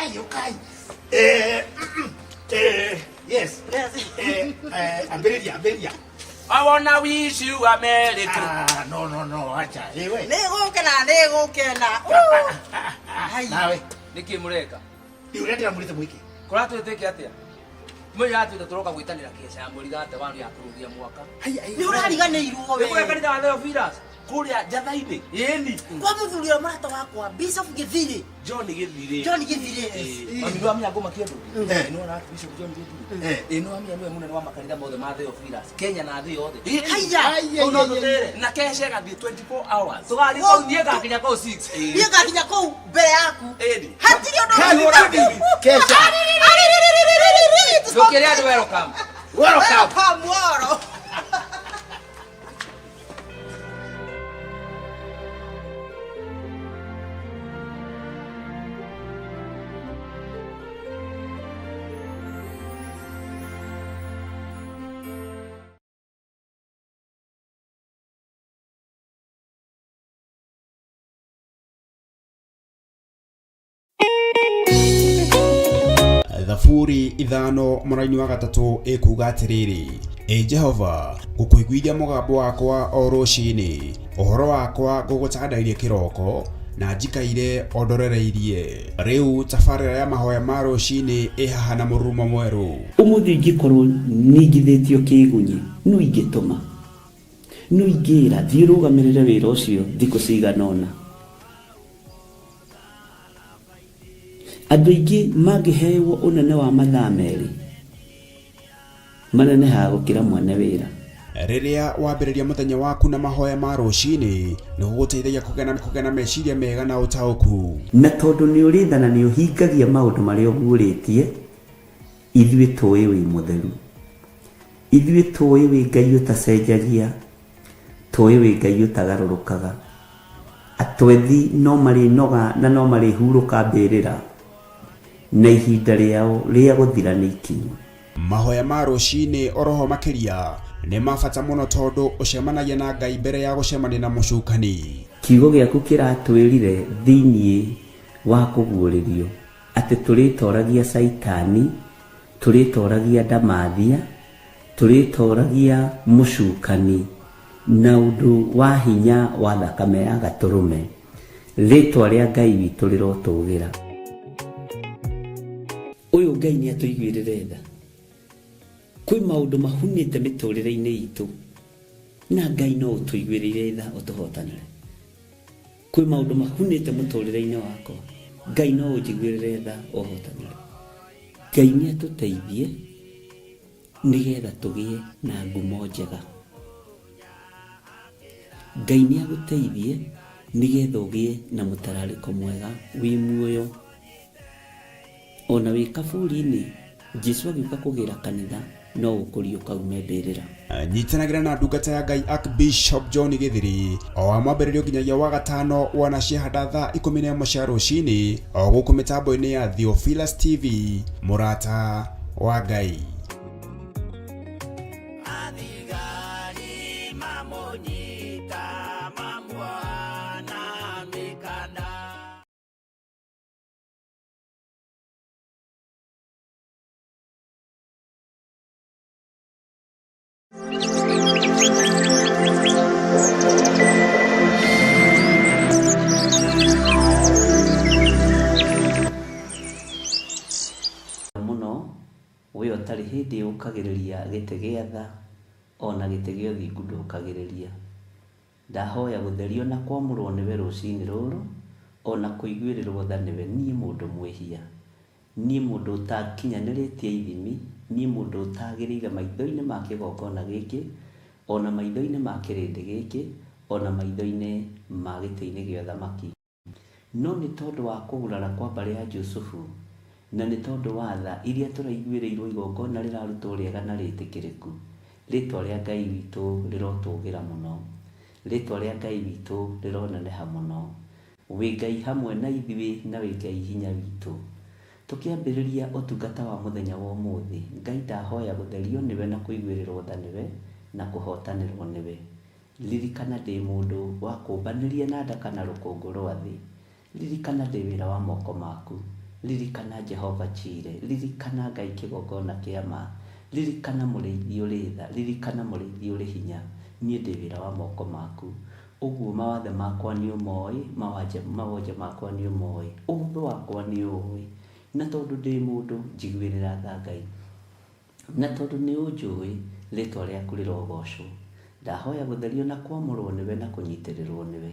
Ukai, ukai. Eh, eh, yes. Yes. Eh, eh, ambĩrĩria, ambĩrĩria. I wanna wish you a Merry Christmas. Ah, no, no, no, acha. Eh, we. Nĩ gũkena, nĩ gũkena. Hai. Nawe. Nĩkĩ mũreka? Rĩu ũrĩa ndĩramũrĩte mũingĩ. Kũratwĩtĩke atĩa? Mũrĩ atwĩte tũroka gwĩtanĩra kĩeca ya mweri gate wanu ya kũrũgia mwaka. Haiya, Nĩ ũrariganĩirwo Nĩ kũrĩa we. kanitha wa Theophilus kũrĩa njatha-inĩ. Ĩni. Kwa mũthuri ũrĩa mũrata wakwa Bishop Gĩthirĩ. John Gĩthirĩ. John Gĩthirĩ. Ĩĩ. Mami nĩ wamenya ngũma kĩndũ? Eh. Nĩ wona Bishop John Gĩthirĩ? Eh. Ĩĩ nĩ wamenya nĩwe mũnene wa makanitha mothe ma Theophilus Kenya na thĩ yothe. Haiya. Ai, ai, Kũu no ai, ai. tũtere. Na kesha ĩgathiĩ 24 hours. Tũgathiĩ kũu niĩ ngakinya kũu 6. Niĩ ngakinya kũu mbere yaku. Ĩni. Hatirĩ ũndũ Kani ũrathiĩ. Kesha. Ndũkĩre andũ welcome. Welcome. Welcome, Woro. Thaburi 5 mũraini wa 3 ĩkuga atĩrĩrĩ, Ĩ Jehova, ngũkũiguithia mũgambo wakwa o rũcinĩ, ũhoro wakwa ngũgũtandairie kĩroko, na njikaire o ndorereirie. Rĩu tabarĩra ya mahoya ma rũcinĩ ĩ haha na mũrurumo mwerũ. Ũmũthĩ ingĩkorwo ningithĩtio kĩgunyi, nũ ingĩtũma? Nũ ingĩra thiĩ ũrũgamĩrĩre wĩra ũcio thikũ cigana ũna? Andũ aingĩ mangĩhewo ũnene wa mathaa merĩ, manenehaga gũkĩra mwene wĩra. Rĩrĩa wambĩrĩria mũthenya waku na mahoya ma rũcinĩ, nĩ gũgũteithagia kũgĩa na meciria mega na ũtaũku. Na tondũ nĩ ũrĩ tha na nĩ ũhingagia maũndũ marĩa ũguũrĩtie, ithuĩ tũĩ wĩ mũtheru. Ithuĩ tũĩ wĩ Ngai ũtacenjagia, tũĩ wĩ Ngai ũtagarũrũkaga. Atwethi no marĩnoga na no marĩhurũka mbĩrĩra, na ihinda rĩao rĩa gũthira nĩ ikinyu. Mahoya ma rũcinĩ oroho makĩria nĩ ma bata mũno tondũ ũcemanagia na Ngai mbere ya gũcemania na mũcukani. Kiugo gĩaku kĩratwĩrire thĩinĩ wa kũguũrĩrio atĩ tũrĩtoragia Caitani, tũrĩtoragia ndamathia, tũrĩtoragia mũcukani na ũndũ wa hinya wa thakame ya gatũrũme. Rĩtwa rĩa Ngai witũ rĩrotũgĩra. Ũyũ Ngai nĩ atũiguĩrĩre tha. Kwĩ maũndũ mahunĩte mĩtũrĩre-inĩ itũ na Ngai no ũtũiguĩrĩire tha ũtũhotanĩre. Kwĩ maũndũ mahunĩte mũtũrĩre-inĩ wakwa, Ngai no ũnjiguĩrĩre tha ũhotanĩre. Ngai nĩ atũteithie nĩgetha tũgĩe na ngumo njega. Ngai nĩ agũteithie nĩgetha ũgĩe na mũtararĩko mwega wĩ muoyo. Ona wĩ kaburi-inĩ, Jesu agĩũka kũgĩra kanitha no ũkũriũka ume mbĩrĩra. Nyitanagĩra na ndungata ya Ngai Archbishop John Gĩthiri o wa mwambĩrĩrio nginyagia wa gatano wana ciahanda thaa 11 cia rũcinĩ o gũkũ mĩtambo-inĩ ya Theophilus TV, mũrata wa Ngai. Athigari mamũnyita mamuoha na mĩkanda. Mũno we ũtarĩ hĩndĩ ũkagĩrĩria gĩtĩ gĩa tha ona gĩtĩ gĩa ũthingu ndũkagĩrĩria. Ndahoya gũtherio na kwamũrwo nĩwe rũcinĩ rũrũ ona kũiguĩrĩrwo tha nĩwe niĩ mũndũ mwĩhia. Niĩ mũndũ ũtakinyanĩrĩtie ithimi, niĩ mũndũ ũtagĩrĩire maitho-inĩ ma kĩgongona gĩkĩ, ona maitho-inĩ ma kĩrĩndĩ gĩkĩ, ona maitho-inĩ ma gĩtĩ-inĩ gĩa ũthamaki. No nĩ tondũ wa kũgurara kwa mbarĩ ya Jusufu, na nĩ tondũ wa tha iria tũraiguĩrĩirwo igongona rĩrarutwo rĩega na rĩtĩkĩrĩku, rĩtwa rĩa Ngai witũ rĩrotũgĩra mũno. Rĩtwa rĩa Ngai witũ rĩroneneha mũno. Wĩ Ngai hamwe na ithuĩ na wĩ Ngai hinya witũ. Tũkĩambĩrĩria ũtungata wa mũthenya wa ũmũthĩ, Ngai ndahoya gũtherio nĩwe na kũiguĩrĩrwo tha nĩwe na kũhotanĩrwo nĩwe. Ririkana ndĩ mũndũ wa kũmbanĩria na ndaka na rũkũngũ rwa thĩ. Ririkana ndĩ wĩra wa moko maku. Ririkana Jehova Jireh, ririkana Ngai kĩgongona kĩa ma, ririkana mũrĩithi ũrĩ tha, ririkana mũrĩithi ũrĩ hinya, niĩ ndĩ wĩra wa moko maku. Ũguo mawathe makwa nĩ ũmoĩ, mawonje makwa nĩ ũmoĩ, ũhũthũ wakwa nĩ ũũĩ. Na tondũ ndĩ mũndũ, njiguĩrĩra tha Ngai. Na tondũ nĩ ũnjũĩ, rĩtwa rĩaku rĩrogocwo. Ndahoya gũtherio na kwamũrwo nĩwe na kũnyitĩrĩrwo nĩwe.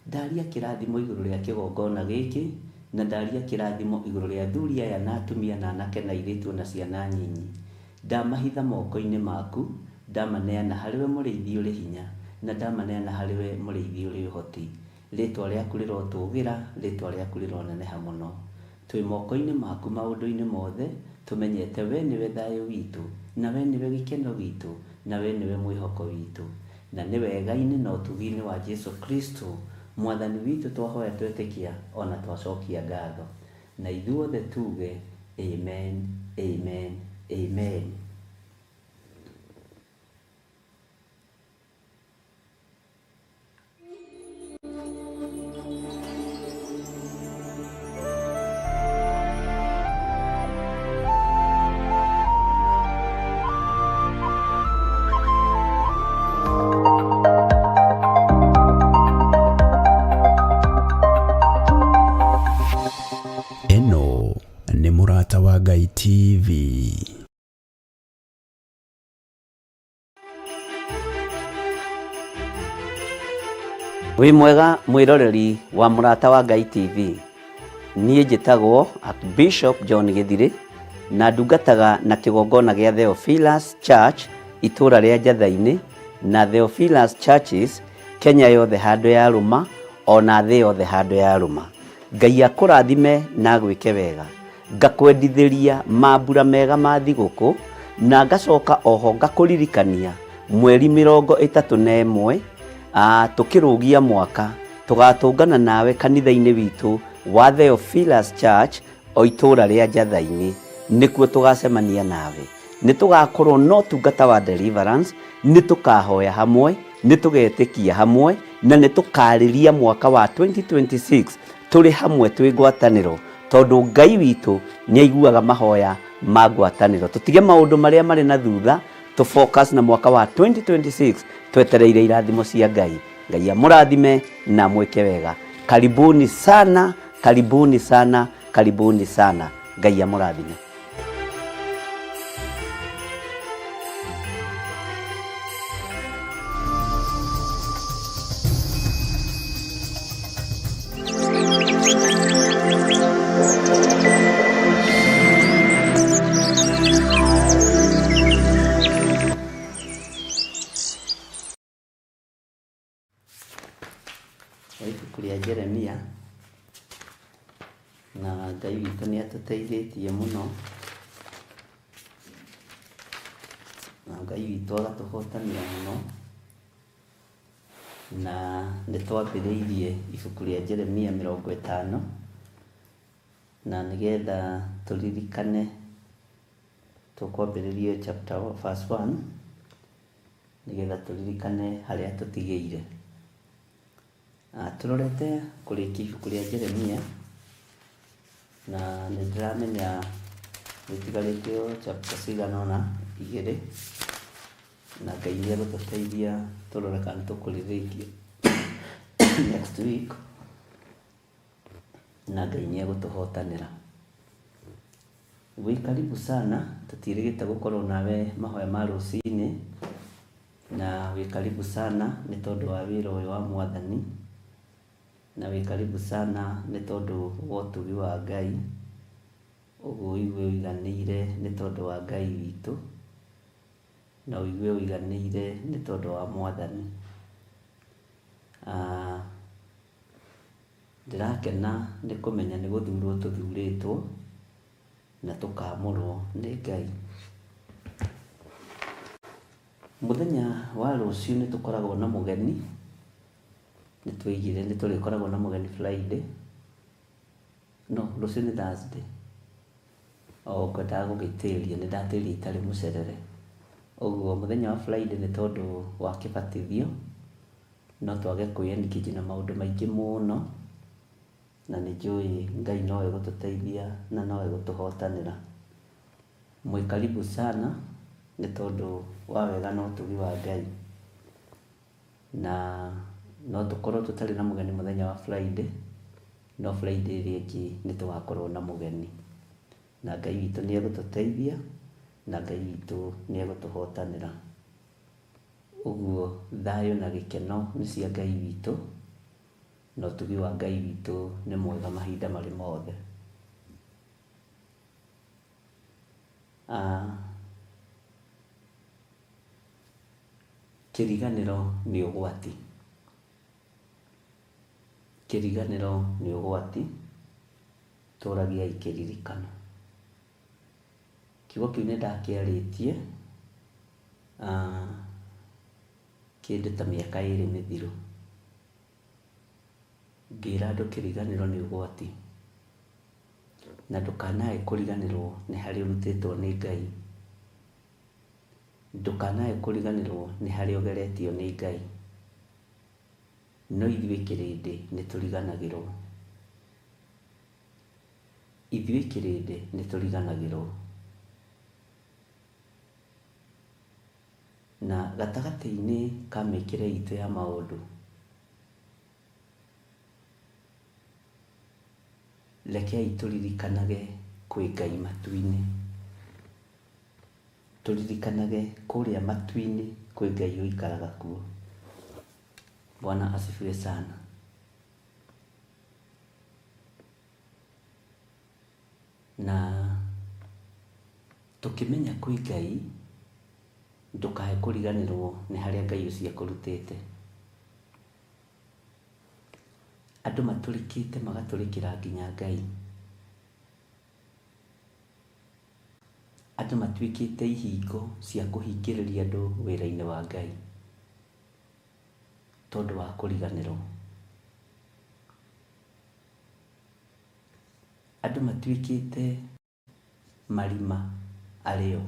Ndaria kĩrathimo igũrũ rĩa kĩgongona gĩkĩ, na ndaria kĩrathimo igũrũ rĩa athuri aya na atumia na anake na airĩtu ona ciana nyinyi. Ndamahitha moko-inĩ maku, ndamaneana harĩ we mũrĩithi ũrĩ hinya, na ndamaneana harĩ we mũrĩithi ũrĩ ũhoti. Rĩtwa rĩaku rĩrotũgĩra, rĩtwa rĩaku rĩroneneha mũno. Twĩ moko-inĩ maku maũndũ-inĩ mothe, tũmenyete we nĩwe thayũ witũ, na we nĩwe gĩkeno gitũ, na we nĩwe mwĩhoko witũ. Na nĩ wega-inĩ na ũtugi-inĩ wa Jesu Kristo, Mwathani witũ twahoya twetĩkia ona twacokia ngatho. Na ithuothe tuge, Amen, Amen, Amen. Ĩno nĩ Mũrata wa Ngai TV. Wĩ mwega mwĩroreri wa Mũrata wa Ngai TV. Niĩ njĩtagwo Archbishop John Gĩthirĩ na ndungataga na kĩgongona gĩa Theophilus Church itũũra rĩa Njatha-inĩ na Theophilus Churches Kenya yothe handũ ya rũma ona thĩ yothe handũ ya rũma. Ngai akũrathime na agwĩke wega. Ngakwendithĩria mambura mega ma thigũkũ na ngacoka oho ngakũririkania mweri 31 tũkĩrũgia mwaka tũgatũngana nawe kanitha-inĩ witũ wa Theophilus Church o itũũra rĩa Njatha-inĩ nĩkuo tũgacemania nawe. Nĩ tũgakorwo na ũtungata wa deliverance, nĩ tũkahoya hamwe, nĩ tũgetĩkia hamwe na nĩ tũkarĩria mwaka wa 2026 tũrĩ hamwe twĩ ngwatanĩro tondũ Ngai witũ nĩ aiguaga mahoya ma ngwatanĩro. Tũtige maũndũ marĩa marĩ na thutha, tũ focus na mwaka wa 2026 twetereire irathimo cia Ngai. Ngai amũrathime na amwĩke wega. Karibuni sana, karibuni sana, karibuni sana. Ngai amũrathime. Wa ibuku rĩa Jeremia na Ngai witũ nĩ atũteithĩtie mũno na Ngai witũ agatũhotanĩra mũno na nĩ twambĩrĩirie ibuku rĩa Jeremia 50 na nĩgetha tũririkane tũkwambĩrĩria chapter verse 1 nĩgetha tũririkane harĩa tũtigĩire. Tũrorete kũrĩkia ibuku rĩa Jeremia na nĩ ndĩramenya rĩtigarĩte o chapter cigana ũna igĩrĩ na Ngai nĩ egũtũteithia tũrore kana nĩ tũkũrĩrĩkia next week na Ngai nĩ egũtũhotanĩra. Wĩ karibu sana, tũtiĩrĩgĩte gũkorwo nawe mahoya ma rũcinĩ, na wĩ karibu sana nĩ tondũ wa wĩra ũyũ wa Mwathani, na wĩ karibu sana nĩ tondũ wa ũtugi wa Ngai, ũguo ũigue ũiganĩire nĩ tondũ wa Ngai witũ, na ũigue ũiganĩire nĩ tondũ wa Mwathani. Ndĩrakena nĩ kũmenya nĩ gũthurwo tũthurĩtwo na tũkamũrwo nĩ Ngai. Mũthenya wa rũciũ nĩ tũkoragwo na mũgeni, nĩ twoigire nĩ tũrĩkoragwo na mũgeni Friday, no rũciũ nĩ Thursday. O ngwendaga gũgĩtĩria, nĩ ndatĩria itarĩ mũcerere. Ũguo mũthenya wa Friday nĩ tondũ wa kĩbatithio, no twage kwĩ engage na maũndũ maingĩ mũno, Na nĩ njũĩ Ngai no egũtũteithia na no egũtũhotanĩra. Mwĩ karibu sana nĩ tondũ wa wega na ũtugi wa Ngai. Na no tũkorwo tũtarĩ na mũgeni mũthenya wa Friday, no Friday ĩrĩa ĩngĩ nĩ tũgakorwo na mũgeni. Na Ngai witũ nĩ egũtũteithia, na Ngai witũ nĩ egũtũhotanĩra. Ũguo thayũ na gĩkeno nĩ cia Ngai witũ, na ũtugi wa Ngai witũ nĩ mwega mahinda marĩ mothe. Kĩriganĩro nĩ ũgwati. Kĩriganĩro nĩ ũgwati, tũragiai kĩririkano. Kiugo kĩu nĩ ndakĩarĩtie kĩndũ ta mĩaka ĩrĩ mĩthiru. Ngĩra andũ kĩriganĩro nĩ ũgwati. Na ndũkanae kũriganĩrwo nĩ harĩa ũrutĩtwo nĩ Ngai. Ndũkanae kũriganĩrwo nĩ harĩa ũgeretio nĩ Ngai. No ithuĩ kĩrĩndĩ nĩ tũriganagĩrwo. Ithuĩ kĩrĩndĩ nĩ tũriganagĩrwo. Na gatagatĩ-inĩ ka mĩkĩre itũ ya maũndũ, rekei tũririkanage kwĩ Ngai matu-inĩ. Tũririkanage kũrĩa matu-inĩ kwĩ Ngai ũikaraga kuo. Bwana asifiwe sana. Na tũkĩmenya kwĩ Ngai, ndũkae kũriganĩrwo nĩ harĩa Ngai ũcio akũrutĩte. Andũ matũrĩkĩte magatũrĩkĩra nginya Ngai. Andũ matuĩkĩte ihingo cia kũhingĩrĩria andũ wĩra-inĩ wa Ngai tondũ wa kũriganĩrwo. Andũ matuĩkĩte marima arĩo.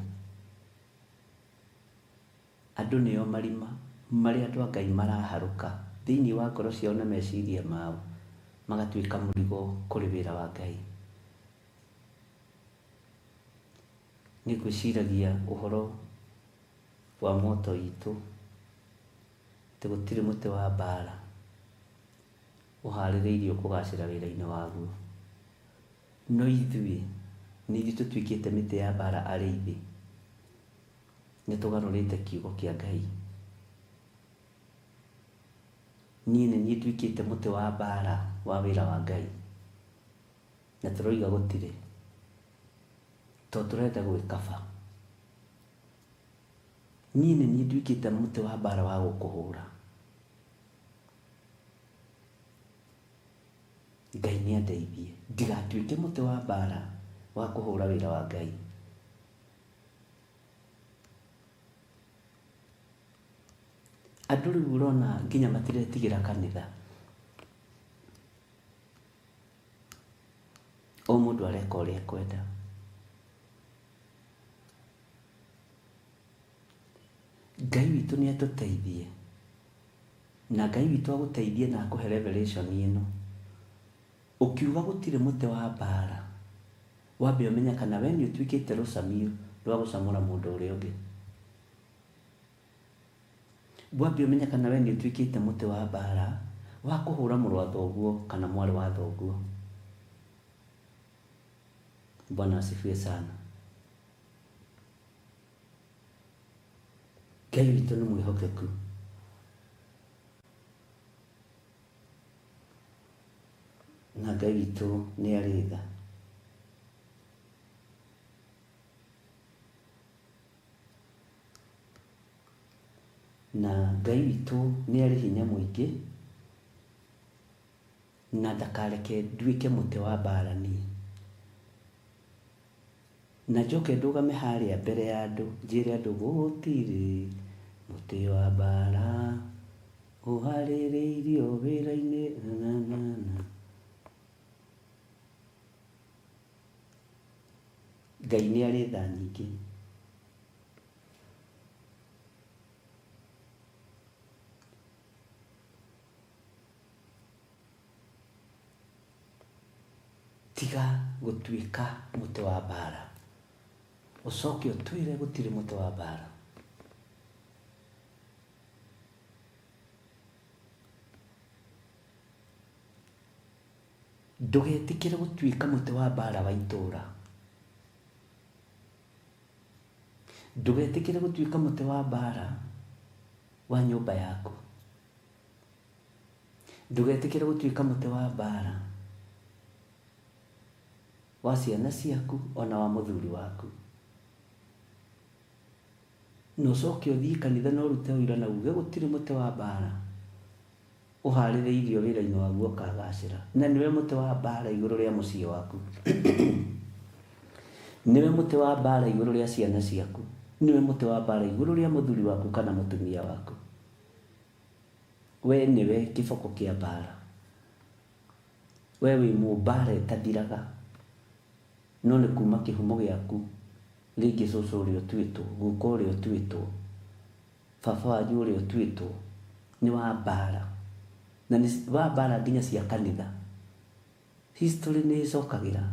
Andũ nĩo marima marĩa andũ a Ngai maraharũka thĩinĩ wa ngoro ciao na meciria mao, magatuĩka mũrigo kũrĩ wĩra wa Ngai. Nĩ ngwĩciragia ũhoro wa moto itũ, atĩ gũtirĩ mũtĩ wa mbara ũharĩrĩirio kũgacĩra wĩra-inĩ waguo. No ithuĩ nĩ ithuĩ tũtuĩkĩte mĩtĩ ya mbara arĩithi. Nĩ tũgarũrĩte kiugo kĩa Ngai. Niĩ nĩ niĩ nduĩkĩte mũtĩ wa mbara wa wĩra wa Ngai. Na tũroiga gũtirĩ, tondũ tũrenda gwĩkaba. Niĩ nĩ niĩ nduĩkĩte mũtĩ wa mbara wa gũkũhũra. Ngai nĩ andeithie ndigatuĩke mũtĩ wa mbara wa kũhũra wĩra wa Ngai. Andũ rĩu ũrona nginya matiretigĩra kanitha. O mũndũ areka ũrĩa ekwenda. Ngai witũ nĩ atũteithie. Na Ngai witũ agũteithie na akũhe revelation ĩno. Ũkiuga gũtirĩ mũtĩ wa mbara, wambe ũmenye kana we nĩ ũtuĩkĩte rũcamio rwa gũcamũra mũndũ ũrĩa ũngĩ. Wambe ũmenye kana we nĩ ũtuĩkĩte mũtĩ wa mbara wa kũhũra mũrũ wa thoguo kana mwarĩ wa thoguo. Bwana asifiwe sana. Ngai witũ nĩ mwĩhokeku. Na Ngai witũ nĩ arĩ tha. Na Ngai witũ nĩ arĩ hinya mũingĩ, na ndakareke nduĩke mũtĩ wa mbara niĩ. Na njoke ndũgame harĩa mbere ya andũ, njĩre andũ gũtirĩ mũtĩ wa mbara ũharĩrĩirio wĩra-inĩ na na na. Ngai nĩ arĩ tha nyingĩ. Tiga gũtuĩka mũtĩ wa mbara. Ũcoke ũtwĩre gũtirĩ mũtĩ wa mbara. Ndũgetĩkĩre gũtuĩka mũtĩ wa mbara wa itũũra. Ndũgetĩkĩre gũtuĩka mũtĩ wa mbara wa nyũmba yaku. Ndũgetĩkĩre gũtuĩka mũtĩ wa mbara wa ciana ciaku ona wa mũthuri waku. Na ũcoke ũthiĩ kanitha na ũrute ũira na uge gũtirĩ mũtĩ wa mbara ũharĩrĩirio wĩra-inĩ waguo ũkagacĩra. Na nĩwe mũtĩ wa mbara igũrũ rĩa mũciĩ waku. Nĩwe mũtĩ wa mbara igũrũ rĩa ciana ciaku. Nĩwe mũtĩ wa mbara igũrũ rĩa mũthuri waku kana mũtumia waku. We nĩwe kĩboko kĩa mbara. We wĩ mũmbara ĩtathiraga. No nĩ kuma kĩhumo gĩaku rĩngĩ cũcũ ũrĩa ũtuĩtwo, guka ũrĩa ũtuĩtwo, baba wanyu ũrĩa ũtuĩtwo nĩ wa mbara. Na nĩ wa mbara nginya cia kanitha. History nĩ ĩcokagĩra,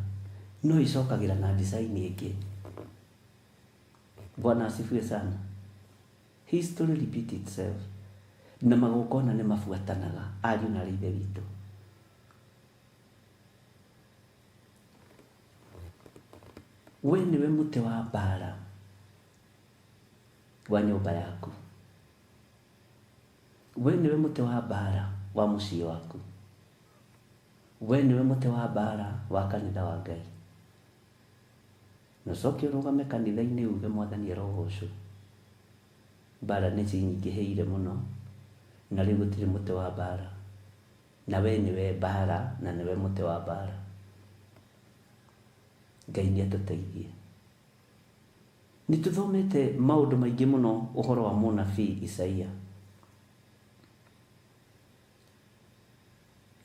no ĩcokagĩra na design ĩngĩ. Bwana asifiwe sana. History repeat itself. Na magongona nĩ mabuatanaga ariũ na ithe witũ. We nĩwe mũtĩ wa mbara wa nyũmba yaku. We nĩwe mũtĩ wa mbara wa mũciĩ waku. We nĩwe mũtĩ wa mbara wa kanitha wa Ngai. Na ũcoke ũrũgame kanitha-inĩ uge Mwathani arogocwo. Mbara nĩ cinyingĩhĩire mũno na rĩu gũtirĩ mũtĩ wa mbara. Na we nĩwe mbara na nĩwe mũtĩ wa mbara. Ngai nĩ atũteithie. Nĩ tũthomete maũndũ maingĩ mũno ũhoro wa mũnabii Isaia.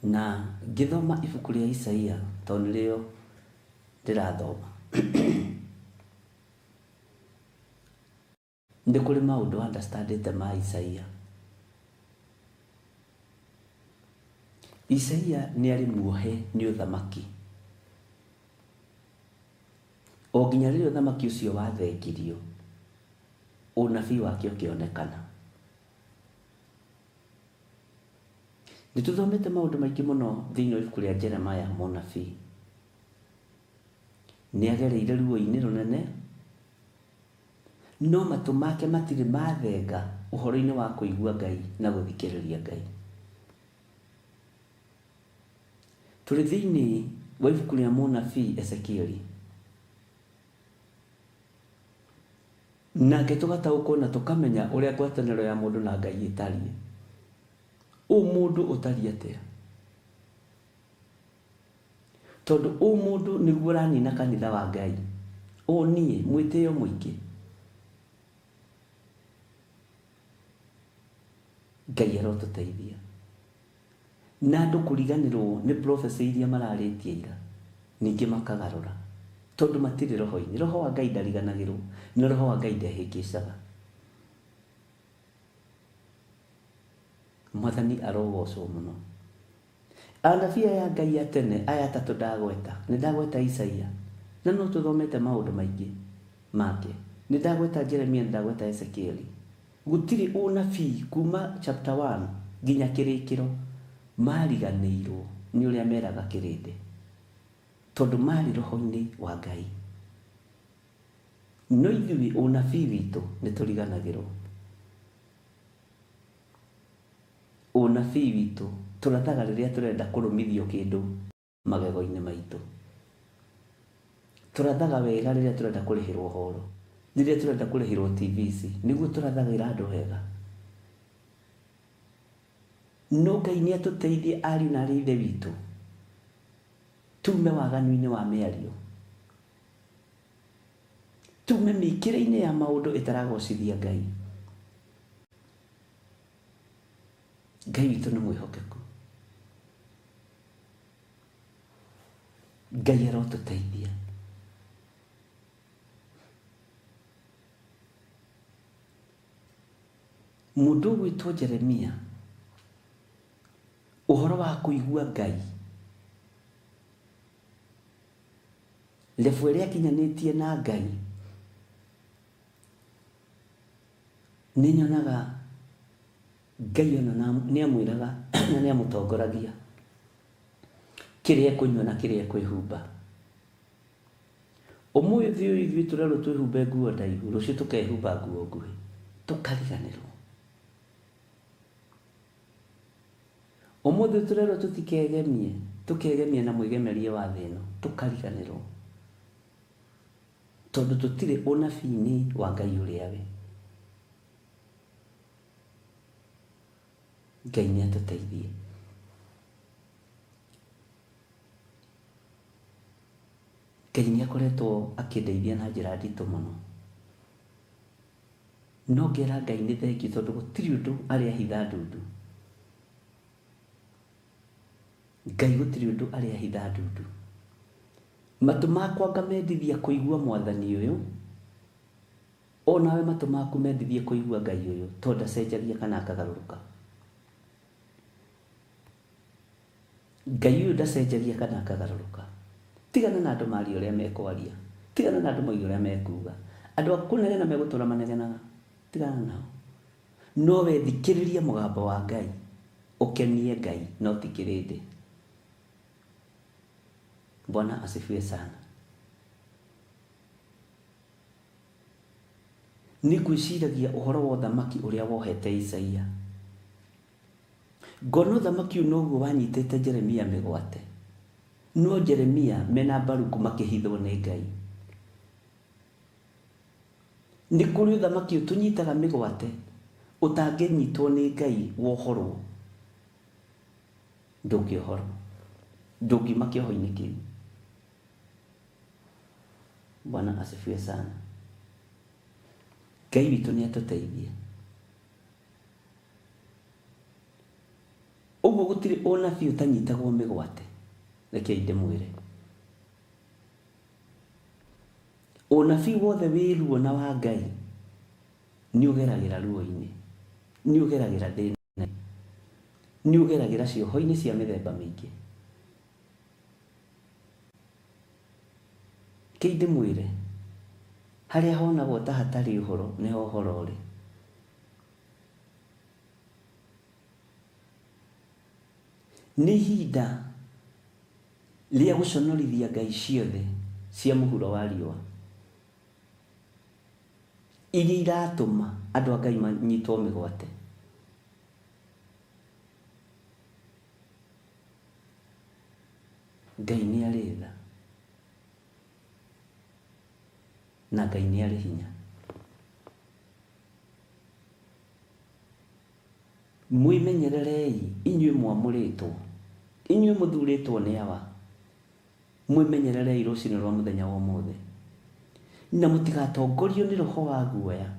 Na ngĩthoma ibuku rĩa Isaia tondũ nĩrĩo ndĩrathoma. Nĩ kũrĩ maũndũ understandĩte ma Isaia. Isaia nĩ arĩ muohe nĩ ũthamaki. O nginya rĩrĩa ũthamaki ũcio wathengirio, ũnabii wake ũkĩonekana. Nĩ tũthomete maũndũ maingĩ mũno thĩinĩ wa ibuku rĩa Jeremiah mũnabii. Nĩ agereire ruo-inĩ rũnene, no matũ make matirĩ mathenga ũhoro-inĩ wa kũigua Ngai na gũthikĩrĩria Ngai. Tũrĩ thĩinĩ wa ibuku rĩa mũnabii Ezekieli. Nake tũgataũkwo na tũkamenya ũrĩa ngwatanĩro ya mũndũ na Ngai ĩtariĩ. Ũmũndũ ũtariĩ atĩa? Tondũ ũmũndũ nĩguo ũranina kanitha wa Ngai. Ũniĩ mwĩtĩo mũingĩ. Ngai arotũteithia. Na andũ kũriganĩrwo nĩ prophecy iria mararĩtie ira, ningĩ makagarũra. Tondũ matirĩ roho-inĩ. Roho wa Ngai ndariganagĩrwo, na roho wa Ngai ndehĩngĩcaga. Mwathani arogocwo mũno. Anabii aya Ngai a tene, aya atatũ ndagweta, nĩ ndagweta Isaia, na no tũthomete maũndũ maingĩ make. Nĩ ndagweta Jeremia, nĩ ndagweta Ezekieli. Gũtirĩ ũnabii kuma chapter 1 nginya kĩrĩkĩro mariganĩirwo nĩ ũrĩa meraga kĩrĩndĩ. Tondũ marĩ roho-inĩ wa Ngai. No ithuĩ ũnabii witũ nĩ tũriganagĩrwo. Ũnabii witũ tũrathaga rĩrĩa tũrenda kũrũmithio kĩndũ magego-inĩ maitũ. Tũrathaga wega rĩrĩa tũrenda kũrĩhĩrwo horo. Rĩrĩa tũrenda kũrĩhĩrwo TV ici, nĩguo tũrathagĩra andũ wega. No Ngai nĩ atũteithie ariũ na arĩ ithe witũ. Tume waganu-inĩ wa mĩario. Tume mĩkĩre-inĩ ya maũndũ ĩtaragocithia Ngai. Ngai witũ nĩ mwĩhokeku. Ngai arotũteithia. Mũndũ ũgwĩtwo Jeremia, ũhoro wa kũigua Ngai Level ĩrĩa akinyanĩtie na Ngai, nĩ nyonaga Ngai ona nĩ amwĩraga na nĩ amũtongoragia kĩrĩa ekũnyua na kĩrĩa ekwĩhumba. Ũmũthĩ ũyũ ithuĩ tũrerwo twĩhumbe nguo ndaihu, rũciũ tũkehumba nguo nguhĩ, tũkariganĩrwo. Ũmũthĩ tũrerwo tũtikegemie, tũkegemia na mwĩgemerie wa thĩ ĩno, tũkariganĩrwo. Tondũ tũtirĩ ũnabii-inĩ wa Ngai ũrĩa we. Ngai nĩ atũteithie. Ngai nĩ akoretwo akĩndeithia na njĩra nditũ mũno. No ngera Ngai nĩ thengiũ tondũ gũtirĩ ũndũ arĩ ahitha ndundu. Ngai gũtirĩ ũndũ arĩ ahitha ndundu. Matũ makwa ngamendithia kũigua mwathani ũyũ, o nawe matũ maku mendithie kũigua Ngai ũyũ, tondũ ndacenjagia kana akagarũrũka. Ngai ũyũ ndacenjagia kana akagarũrũka. Tigana na andũ marie ũrĩa mekwaria, tigana na andũ moige ũrĩa mekuga. Andũ a kũnegena megũtũra manegenaga, tigana nao. No we thikĩrĩria mũgambo wa Ngai, ũkenie Ngai, no ti kĩrĩndĩ. Bwana asifiwe sana. Nĩ ngwĩciragia ũhoro wa ũthamaki ũrĩa wohete Isaia. Ngona ũthamaki ũyũ noguo wanyitĩte Jeremia mĩgwate. No Jeremia mena Baruku makĩhithwo nĩ Ngai. Nĩ kũrĩ ũthamaki ũtũnyitaga mĩgwate ũtangĩnyitwo nĩ Ngai wohorwo. Ndũngĩohorwo. Ndũngiuma kĩoho-inĩ kĩu. Bwana asifiwe sana. Ngai witũ nĩ atũteithie. Ũguo gũtirĩ ũnabii ũtanyitagwo mĩgwate. Rekei ndĩmwĩre. Ũnabii wothe wĩ ruo na wa Ngai nĩ ũgeragĩra ruo-inĩ, nĩ ũgeragĩra thĩna-inĩ, nĩ ũgeragĩra cioho-inĩ cia mĩthemba mĩingĩ. Rekei ndĩmwĩre, harĩa honagwo ta hatarĩ ũhoro nĩho ũhoro ũrĩ. Nĩ ihinda rĩa gũconorithia ngai ciothe cia mũhuro wa riũa iria iratũma andũ a Ngai manyitwo mĩgwate. Ngai nĩ arĩ tha na Ngai nĩ arĩ hinya. Mwĩmenyererei inyuĩ mwamũrĩtwo, inyuĩ mũthurĩtwo nĩ Awa, mwĩmenyererei rũcinĩ rwa mũthenya wa ũmũthĩ, na mũtigatongorio nĩ roho wa guoya,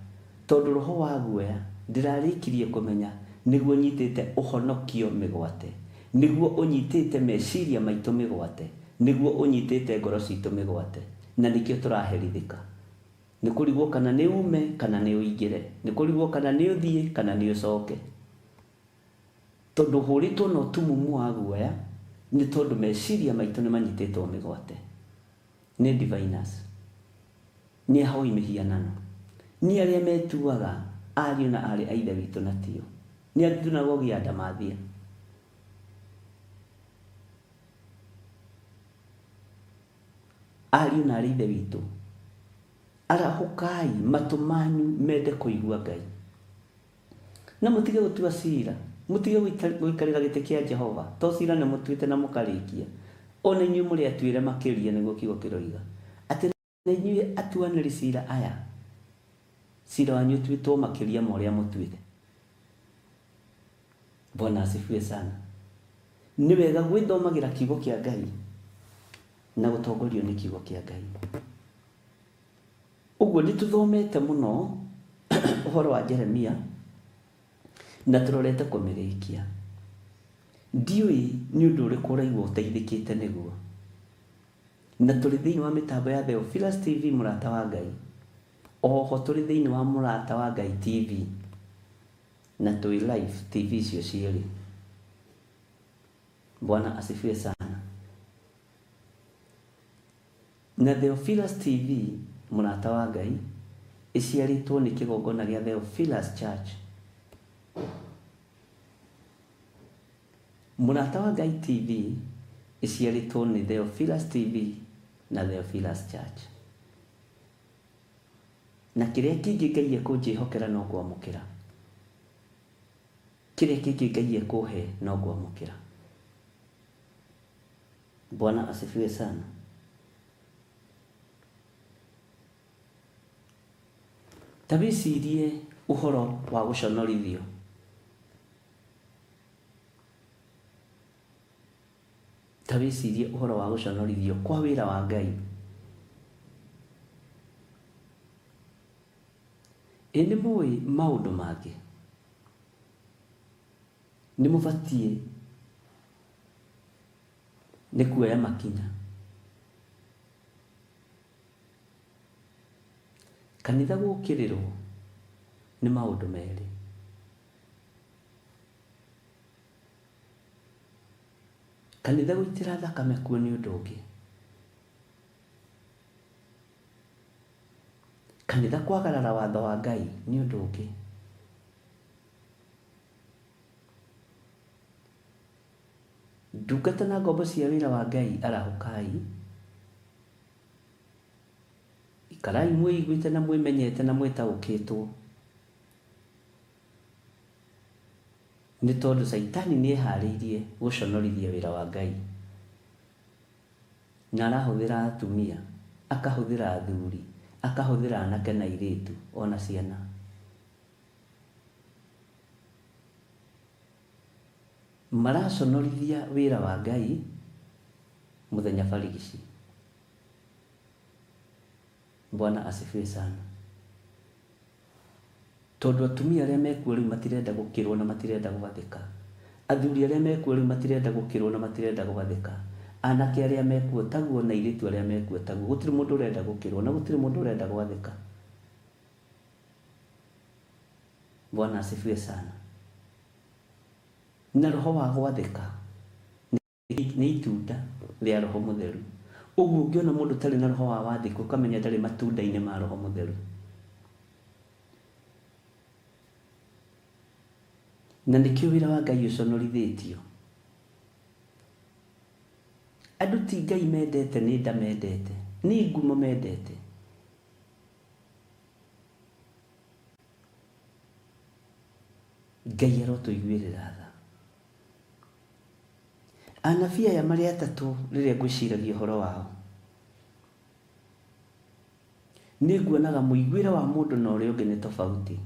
tondũ roho wa guoya ndĩrarĩkirie kũmenya nĩguo ũnyitĩte ũhonokio mĩgwate, nĩguo ũnyitĩte meciria maitũ mĩgwate, nĩguo ũnyitĩte ngoro citũ mĩgwate, na nĩkĩo tũraherithĩka. Nĩ kũrigwo kana nĩ ume kana nĩ ũingĩre, nĩ kũrigwo kana nĩ ũthiĩ kana nĩ ũcoke. Tondũ ũhũrĩtwo na ũtumumu wa guoya, nĩ tondũ meciria maitũ nĩ manyitĩtwo mĩgwate nĩ diviners, nĩ ahoi mĩhianano, nĩ arĩa metuaga ariũ na aarĩ a Ithe witũ na tio, nĩ a thunagogi ya Ndamathia. Ariũ na aarĩ a Ithe witũ, arahũkai matũ manyu mende kũigua Ngai, na mũtige gũtua cira, mũtige gũikarĩra gĩtĩ kĩa Jehova, to cira nĩ mũtuĩte na mũkarĩkia. O na inyuĩ mũrĩ atuĩre makĩria, nĩguo kiugo kĩroiga, atĩ na inyuĩ atuanĩri cira aya, cira wanyu ũtuĩtwo makĩria ma ũrĩa mũtuĩte. Bwana asifiwe sana. Nĩ wega gwĩthomagĩra kiugo kĩa Ngai na gũtongorio nĩ kiugo kĩa Ngai. Ũguo nĩ tũthomete mũno ũhoro wa Jeremia na tũrorete kũmĩrĩkia. Ndiũĩ nĩ ũndũ ũrĩkũ ũraigua ũteithĩkĩte nĩguo. Na tũrĩ thĩinĩ wa mĩtambo ya Theophilus TV Mũrata wa Ngai. Oho tũrĩ thĩinĩ wa Mũrata wa Ngai TV na twĩ live TV icio cierĩ. Bwana asifiwe sana. Na Theophilus TV, mũrata wa Ngai, ĩciarĩtwo nĩ kĩgongona gĩa Theophilus Church. Mũrata wa Ngai TV ĩciarĩtwo nĩ Theophilus TV na Theophilus Church. Na kĩrĩa kĩngĩ Ngai ekũnjĩhokera no ngwamũkĩra. Kĩrĩa kĩngĩ Ngai ekũhe no ngwamũkĩra. Bwana asifiwe sana. Ta wĩcirie ũhoro wa gũconorithio. Ta wĩcirie ũhoro wa gũconorithio kwa wĩra wa Ngai. Ĩ nĩ mũĩ maũndũ mangĩ? Nĩ mũbatiĩ nĩ kuoya makinya. Kanitha gũkĩrĩrwo nĩ maũndũ merĩ. Kanitha gũitĩra thakame kuo nĩ ũndũ ũngĩ. Kanitha kwagarara watho wa Ngai nĩ ũndũ ũngĩ. Ndungata na ngombo cia wĩra wa Ngai arahũkai, ikarai mwĩiguĩte na mwĩmenyete na mwĩtaũkĩtwo, nĩ tondũ Caitani nĩ eharĩirie gũconorithia wĩra wa Ngai. Na arahũthĩra atumia, akahũthĩra athuri, akahũthĩra anake na airĩtu, ona ciana. Maraconorithia wĩra wa Ngai mũthenya barigici. Bwana asifiwe sana. Tondũ atumia arĩa mekuo rĩu matirenda gũkĩrwo na matirenda gwathĩka. Athuri arĩa mekuo rĩu matirenda gũkĩrwo na matirenda gwathĩka. Anake arĩa mekuo taguo na airĩtu arĩa mekuo taguo. Gũtirĩ mũndũ ũrenda gũkĩrwo na gũtirĩ mũndũ ũrenda gwathĩka. Bwana asifiwe sana. Na roho wa gwathĩka nĩ itunda rĩa Roho Mũtheru. Ũguo ũngĩona mũndũ ũtarĩ na roho wa wathĩki ũkamenya ndarĩ matunda-inĩ ma Roho Mũtheru. Na nĩkĩo wĩra wa Ngai ũconorithĩtio. Andũ ti Ngai mendete, nĩ nda mendete, nĩ ngumo mendete. Ngai arotũiguĩrĩra tha. Anabii aya marĩ atatũ rĩrĩa ngwĩciragia ũhoro wao, nĩ nguonaga mũiguĩre wa mũndũ na ũrĩa ũngĩ nĩ tofauti.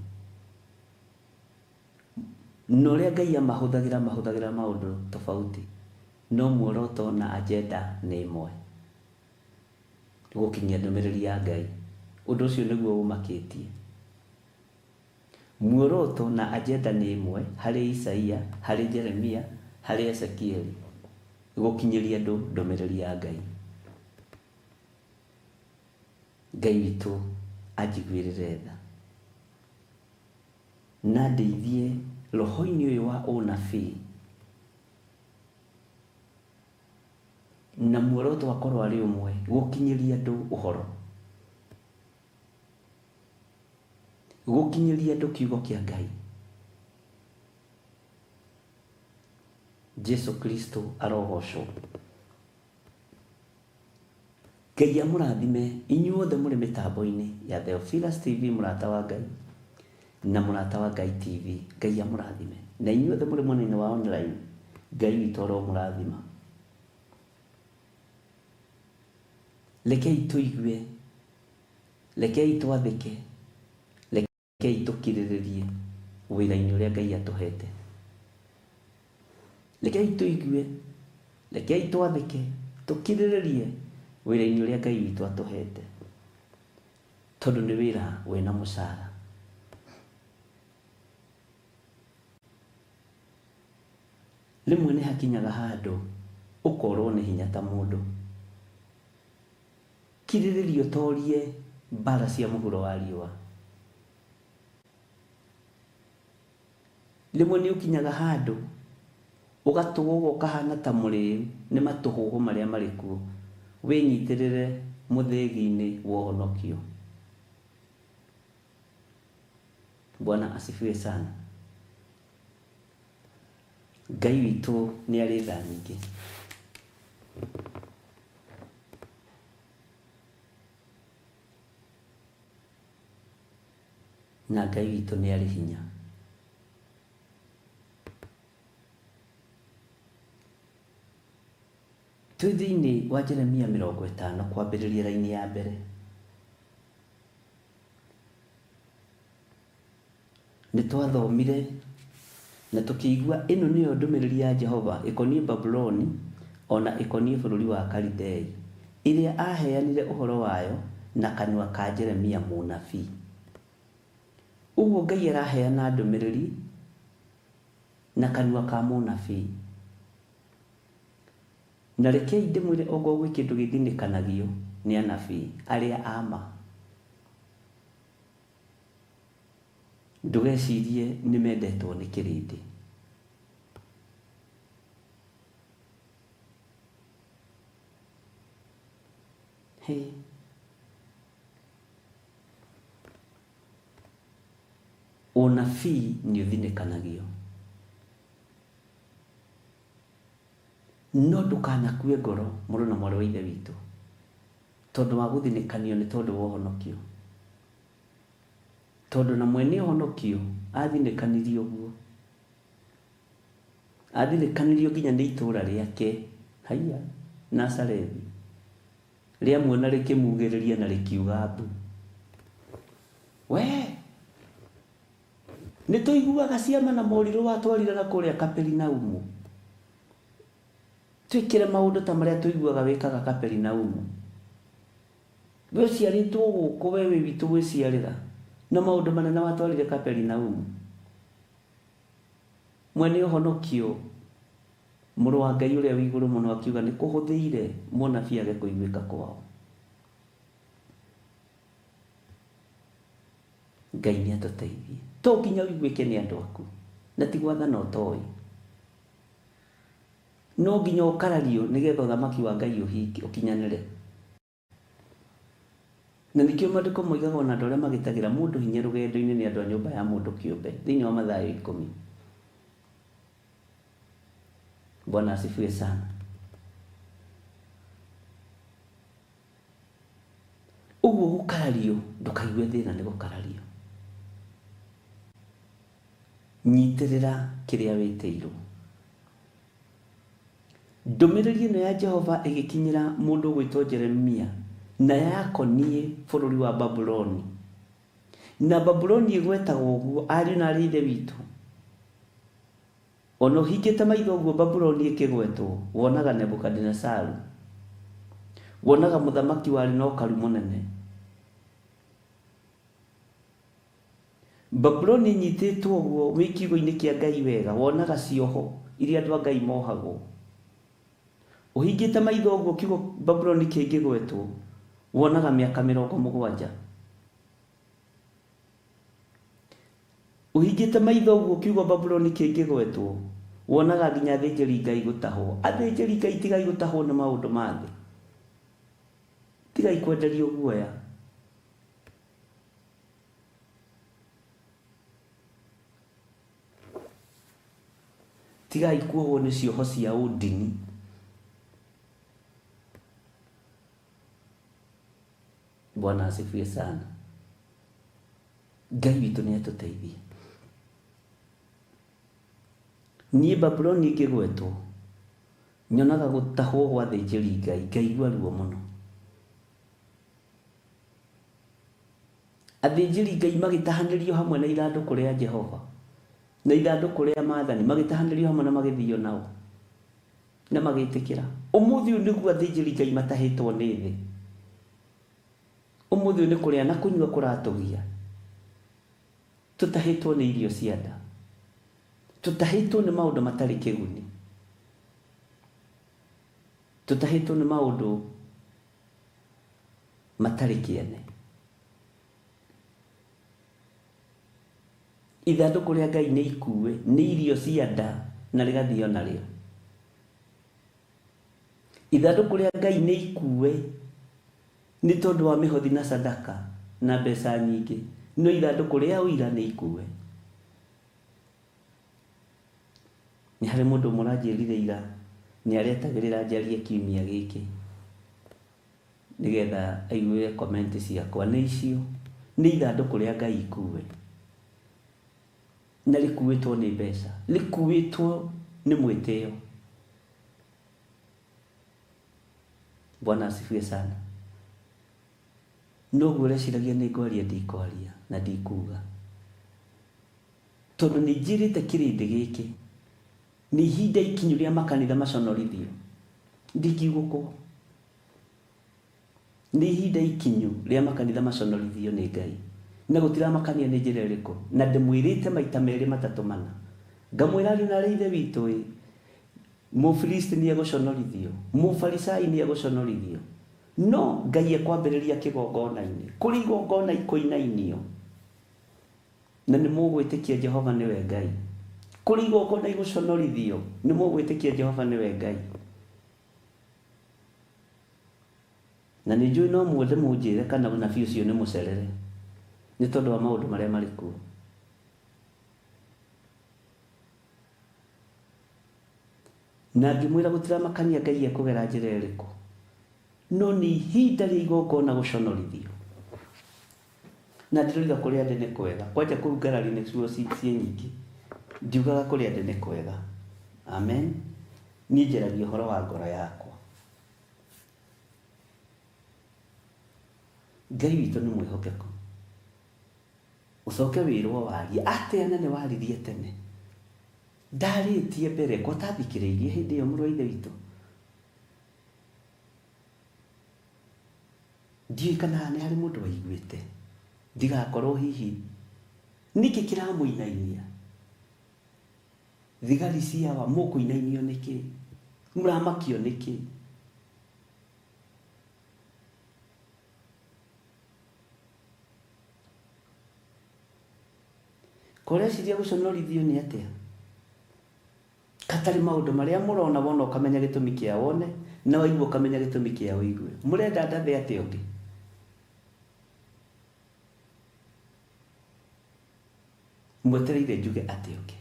Na ũrĩa Ngai amahũthagĩra, amahũthagĩra maũndũ tofauti, no muoroto na agenda nĩ ĩmwe, gũkinyia ndũmĩrĩri ya Ngai. Ũndũ ũcio nĩguo ũmakĩtie. Muoroto na agenda nĩ ĩmwe harĩ Isaia, harĩ Jeremia, harĩ Ezekieli, gũkinyĩria andũ ndũmĩrĩri ya Ngai. Ngai witũ anjiguĩrĩre tha na ndeithie roho-inĩ ũyũ wa ũnabii na muoroto akorwo arĩ ũmwe, gũkinyĩria andũ ũhoro. Gũkinyĩria andũ kiugo kĩa Ngai. Jesu Kristo arogocwo. Ngai amũrathime inyuothe mũrĩ mĩtambo-inĩ ya Theophilus TV mũrata wa Ngai na mũrata wa Ngai TV. Ngai amũrathime. Na inyuothe mũrĩ mwena-inĩ wa online, Ngai witũ aromũrathima. Rekei tũigue, rekei twathĩke, rekei tũkirĩrĩrie wĩra-inĩ ũrĩa Ngai atũhete. Rekei tũigue, rekei twathĩke, tũkirĩrĩrie wĩra-inĩ ũrĩa Ngai witũ atũhete, tondũ nĩ wĩra wĩna mũcara. Rĩmwe nĩ hakinyaga handũ ũkorwo nĩ hinya ta mũndũ. Kirĩrĩria ũtorie mbara cia mũhuro wa riũa. Rĩmwe nĩ ũkinyaga handũ ũgatũgũga ũkahana ta mũrĩu nĩ matũhũhũ marĩa marĩ kuo. Wĩnyitĩrĩre Mũthĩgi-inĩ wa ũhonokio. Bwana asifiwe sana. Ngai witũ nĩ arĩ tha nyingĩ. Na Ngai witũ nĩ arĩ hinya. Twĩ thĩinĩ wa Jeremia 50 kwambĩrĩria raini ya mbere. Nĩ twathomire na tũkĩigua ĩno nĩyo ndũmĩrĩri ya Jehova ĩkoniĩ Babuloni o na ĩkoniĩ bũrũri wa Kalidei, ĩrĩa aaheanire ũhoro wayo na kanua ka Jeremia mũnabii. Ũguo Ngai araheana ndũmĩrĩri na kanua ka mũnabii. Na rekei ndĩmwĩre okorwo gwĩ kĩndũ gĩthinĩkanagio nĩ anabii arĩa a ma. Ndũgecirie nĩ mendetwo nĩ kĩrĩndĩ. Hĩ. Ũnabii nĩ ũthinĩkanagio. No ndũkanakue ngoro mũrũ na mwarĩ wa Ithe witũ tondũ wa gũthinĩkanio nĩ tondũ wa ũhonokio. Tondũ na mwene ũhonokio athinĩkanirio ũguo. Athinĩkanirio nginya nĩ itũũra rĩake, haiya, Nazarethi. Rĩamuona rĩkĩmugĩrĩria na rĩkiuga mbu. We! Nĩ tũiguaga ciama na morirũ watwarire na kũrĩa Kaperinaumu. Twĩkĩre maũndũ ta marĩa tũiguaga wĩkaga Kaperinaumu. We ũciarĩtwo gũkũ, we wĩ witũ gwĩciarĩra, na maũndũ manene watwarire Kaperinaumu. Mwene ũhonokio, Mũrũ wa Ngai ũrĩa wĩ Igũrũ Mũno akiuga nĩ kũhũthĩire mũnabii age kũiguĩka kwao. Ngai nĩ atũteithie. To nginya ũiguĩke nĩ andũ aku, na ti gwathana ũtoĩ. No nginya ũkarario nĩgetha ũthamaki wa Ngai ũhinge, ũkinyanĩre. Na nĩkĩo maandĩko moigaga ona andũ arĩa magitagĩra mũndũ hinya rũgendo-inĩ nĩ andũ a nyũmba ya mũndũ kĩũmbe, thĩinĩ wa Mathayo 10. Bwana asifiwe sana. Ũguo gũkarario, ndũkaigue thĩna nĩ gũkarario. Nyitĩrĩra kĩrĩa wĩtĩirwo. Ndũmĩrĩri ĩno ya Jehova ĩgĩkinyĩra mũndũ ũgwĩtwo Jeremia, na yakoniĩ bũrũri wa Babuloni. Na Babuloni ĩgwetagwo ũguo, ariũ na aarĩ a Ithe witũ. O na ũhingĩte maitho ũguo Babuloni ĩkĩgwetwo, wonaga Nebukadinezaru. Wonaga mũthamaki warĩ na ũkaru mũnene. Babuloni ĩnyitĩtwo ũguo wĩ kiugo-inĩ kĩa Ngai wega, wonaga cioho iria andũ a Ngai mohagwo. Ũhingĩte maitho ũguo kiugo Babuloni kĩngĩgwetwo, wonaga mĩaka 70. Ũhingĩte maitho ũguo kiugo Babuloni kĩngĩgwetwo, wonaga nginya athĩnjĩri Ngai gũtahwo. Athĩnjĩri Ngai tigai gũtahwo nĩ maũndũ ma thĩ. Tigai kwenderio guoya. Tigai kuohwo nĩ cioho cia ũndini. Bwana asifiwe sana. Ngai witũ nĩ atũteithie. Niĩ Babuloni ĩngĩgwetwo, nyonaga gũtahwo gwa athĩnjĩri Ngai, ngaigua ruo mũno. Athĩnjĩri Ngai magĩtahanĩrio hamwe na ithandũkũ rĩa Jehova, na ithandũkũ rĩa maathani, magĩtahanĩrio hamwe na magĩthio nao, na magĩtĩkĩra. Ũmũthĩ ũyũ nĩguo athĩnjĩri Ngai matahĩtwo nĩ thĩ. Ũmũthĩ ũyũ nĩ kũrĩa na kũnyua kũratũgia. Tũtahĩtwo nĩ irio cia nda. Tũtahĩtwo nĩ maũndũ matarĩ kĩguni. Tũtahĩtwo nĩ maũndũ matarĩ kĩene. Ithandũkũ rĩa Ngai nĩ ikue nĩ irio cia nda na rĩgathio narĩo. Ithandũkũ rĩa Ngai nĩ ikue Nĩ tondũ wa mĩhothi na sadaka na mbeca nyingĩ, no ithandũkũ rĩa ũira nĩ ikue. Nĩ harĩ mũndũ ũmwe ũranjĩrire ira nĩ aretagĩrĩra njarie kiumia gĩkĩ nĩgetha aigue comment ciakwa. Nĩ icio, nĩ ithandũkũ rĩa Ngai ikue. Na rĩkuĩtwo nĩ mbeca, rĩkuĩtwo nĩ mwĩtĩo. Bwana asifiwe sana. Noguo ũreciragia nĩ ngwaria ndikwaria na ndikuga. Tondũ nĩ njĩrĩte kĩrĩndĩ gĩkĩ nĩ ihinda ikinyu rĩa makanitha maconorithio. Ndingiugũkwo. Nĩ ihinda ikinyu rĩa makanitha maconorithio nĩ Ngai. Na gũtiramakania nĩ njĩra ĩrĩkũ. Na ndĩmwĩrĩte maita merĩ matatũ mana. Ngamwĩra ariũ na arĩ ithe witũ ĩ, Mũfilisti nĩ egũconorithio, Mũfarisai nĩ egũconorithio. No Ngai ekwambĩrĩria kĩgongona-inĩ. Kũrĩ igongona ikũinainio. Na nĩ mũgwĩtĩkia Jehova nĩwe Ngai. Kũrĩ igongona igũconorithio. Nĩ mũgwĩtĩkia Jehova nĩwe Ngai. Na nĩ njũĩ no mwende mũnjĩre kana ũnabii ũcio nĩ mũcerere nĩ tondũ wa maũndũ marĩa marĩ kuo. Na ngĩmwĩra gũtiramakania Ngai ekũgera njĩra ĩrĩkũ, no nĩ ihinda rĩa igongona gũconorithio. Na ndĩroiga kũrĩa ndĩ nĩ kwega, kwanja kũu ngarari nĩcuo ciĩ nyingĩ, ndiugaga kũrĩa ndĩ nĩ kwega. Amen. Niĩ njaragia ũhoro wa ngoro yakwa. Ngai witũ nĩ mwĩhokeku. Ũcoke wĩrwo warie atĩa na nĩ waririe tene. Ndarĩtie mbere ko ũtathikĩrĩirie hĩndĩ ĩyo mũrũ wa ithe witũ. Ndiũĩ kana haha nĩ harĩ mũndũ waiguĩte. Ndigakorwo hihi nĩkĩ kĩramũinainia. Thigari cia awa mũkũinainio nĩkĩ? Mũramakio nĩkĩ? Koreciria gũconorithio nĩ atĩa? Katarĩ maũndũ marĩa mũrona wona ũkamenya gĩtũmi kĩa wone na waigua ũkamenya gĩtũmi kĩa ũigue. Mũrenda ndathe atĩa ũngĩ? Mwetereire njuge atĩa ũngĩ?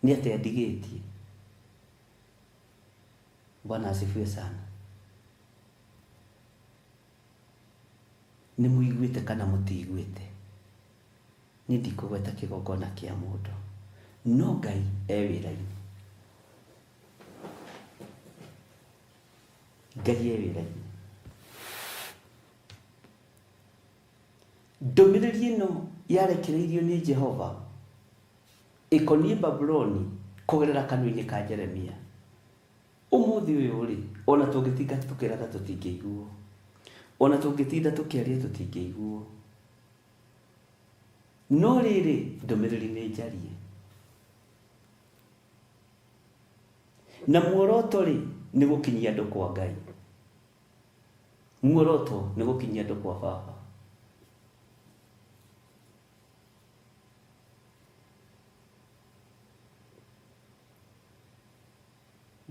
Nĩ atĩa ndigĩtie? Bwana asifiwe sana. Nĩ mũiguĩte kana mũtiiguĩte? Niĩ ndikũgweta kĩgongona kĩa mũndũ, no Ngai e wĩra-inĩ. Ngai e wĩra-inĩ. Ndũmĩrĩri ĩno yarekereirio nĩ Jehova ĩkoniĩ Babuloni kũgerera kanua-inĩ ka Jeremia. Ũmũthĩ ũyũ-rĩ, o na tũngĩtinda tũkĩratha tũtingĩiguo, o na tũngĩtinda tũkĩaria tũtingĩiguo. No rĩrĩ, ndũmĩrĩri nĩ njarie. Na muoroto-rĩ, nĩ gũkinyia andũ kwa Ngai. Muoroto nĩ gũkinyia andũ kwa Baba.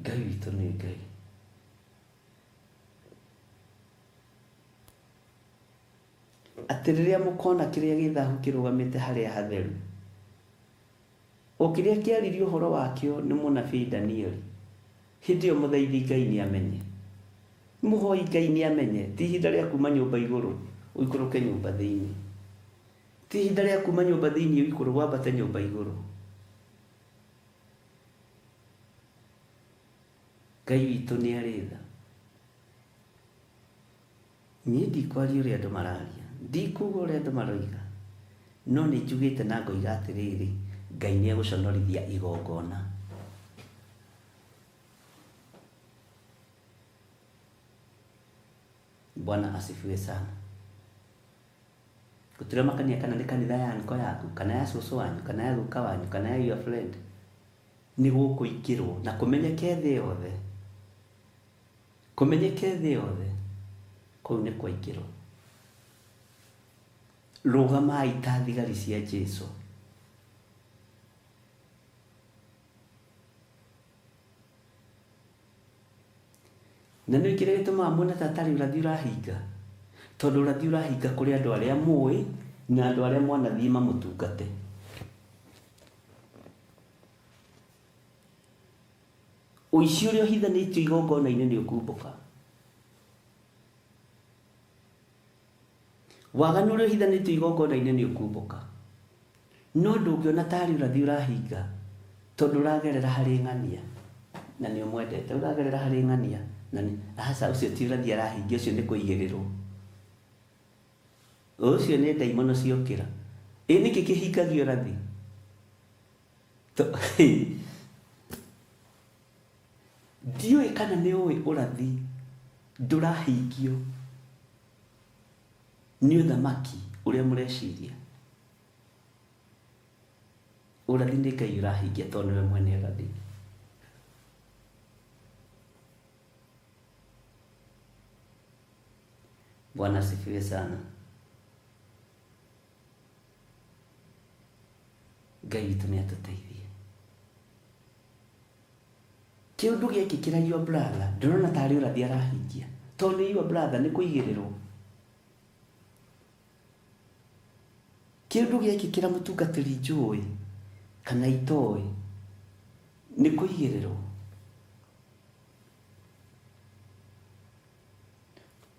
Ngai witũ nĩ Ngai. Atĩ rĩrĩa mũkona kĩrĩa gĩ thahu kĩrũgamĩte harĩa hatheru, o kĩrĩa kĩaririo ũhoro wakĩo nĩ mũnabii Danieli, hĩndĩ ĩyo mũthaithi Ngai nĩamenye. Mũhoi Ngai nĩamenye, ti ihinda rĩa kuma nyũmba igũrũ ũikũrũke nyũmba thĩinĩ. Ti ihinda rĩa kuma nyũmba thĩinĩ ũikũrũke wambate nyũmba igũrũ. Ngai witũ nĩ arĩ tha. Niĩ ndikwaria ũrĩa andũ mararia, ndikuga ũrĩa andũ maroiga, no nĩ njugĩte na ngoiga atĩrĩrĩ, Ngai nĩ egũconorithia igongona. Bwana asifiwe sana. Gũtiramakania kana nĩ kanitha ya anko yaku, kana ya cũcũ wanyu, kana ya guka wanyu, kana ya your friend. Nĩ gũkũingĩrwo na kũmenyeke thĩ yothe. Kũmenyeke thĩ yothe. Kũu nĩ kwaingĩrwo. Rũgamai ta thigari cia Jesu. Na nĩ kĩrĩa gĩtũmaga muone ta atarĩ ũrathi ũrahinga, tondũ ũrathi ũrahinga kũrĩ andũ arĩa mũĩ na andũ arĩa mwanathiĩ mamũtungate. Ũici ũrĩa ũhithanĩtio igongona-inĩ nĩ ũkumbũka. Waganu ũrĩa ũhithanĩtio igongona-inĩ nĩ ũkumbũka. No ndũngĩona tarĩ ũrathi ũrahinga tondũ ũragerera harĩ ng'ania na nĩ ũmwendete, ũragerera harĩ ng'ania na nĩ aca, ũcio ti ũrathi arahingia, ũcio nĩ kũigĩrĩrwo, ũcio nĩ ndaimono ciokĩra. Ĩ nĩkĩ kĩhingagia ũrathi? Ndiũĩ kana nĩ ũĩ ũrathi ndũrahingio nĩ ũthamaki ũrĩa mũreciria. Ũrathi nĩ Ngai ũrahingia tondũ nĩwe mwene ũrathi. Bwana asifiwe sana. Ngai witũ nĩ atũteithie. Kĩũndũ gĩekĩkĩra your brother, ndũrona tarĩ ũrathi arahingia, tondũ nĩ your brother, nĩ kũigĩrĩrwo. Kĩũndũ gĩekĩkĩra mũtungatĩri njũĩ kana itoĩ, nĩ kũigĩrĩrwo.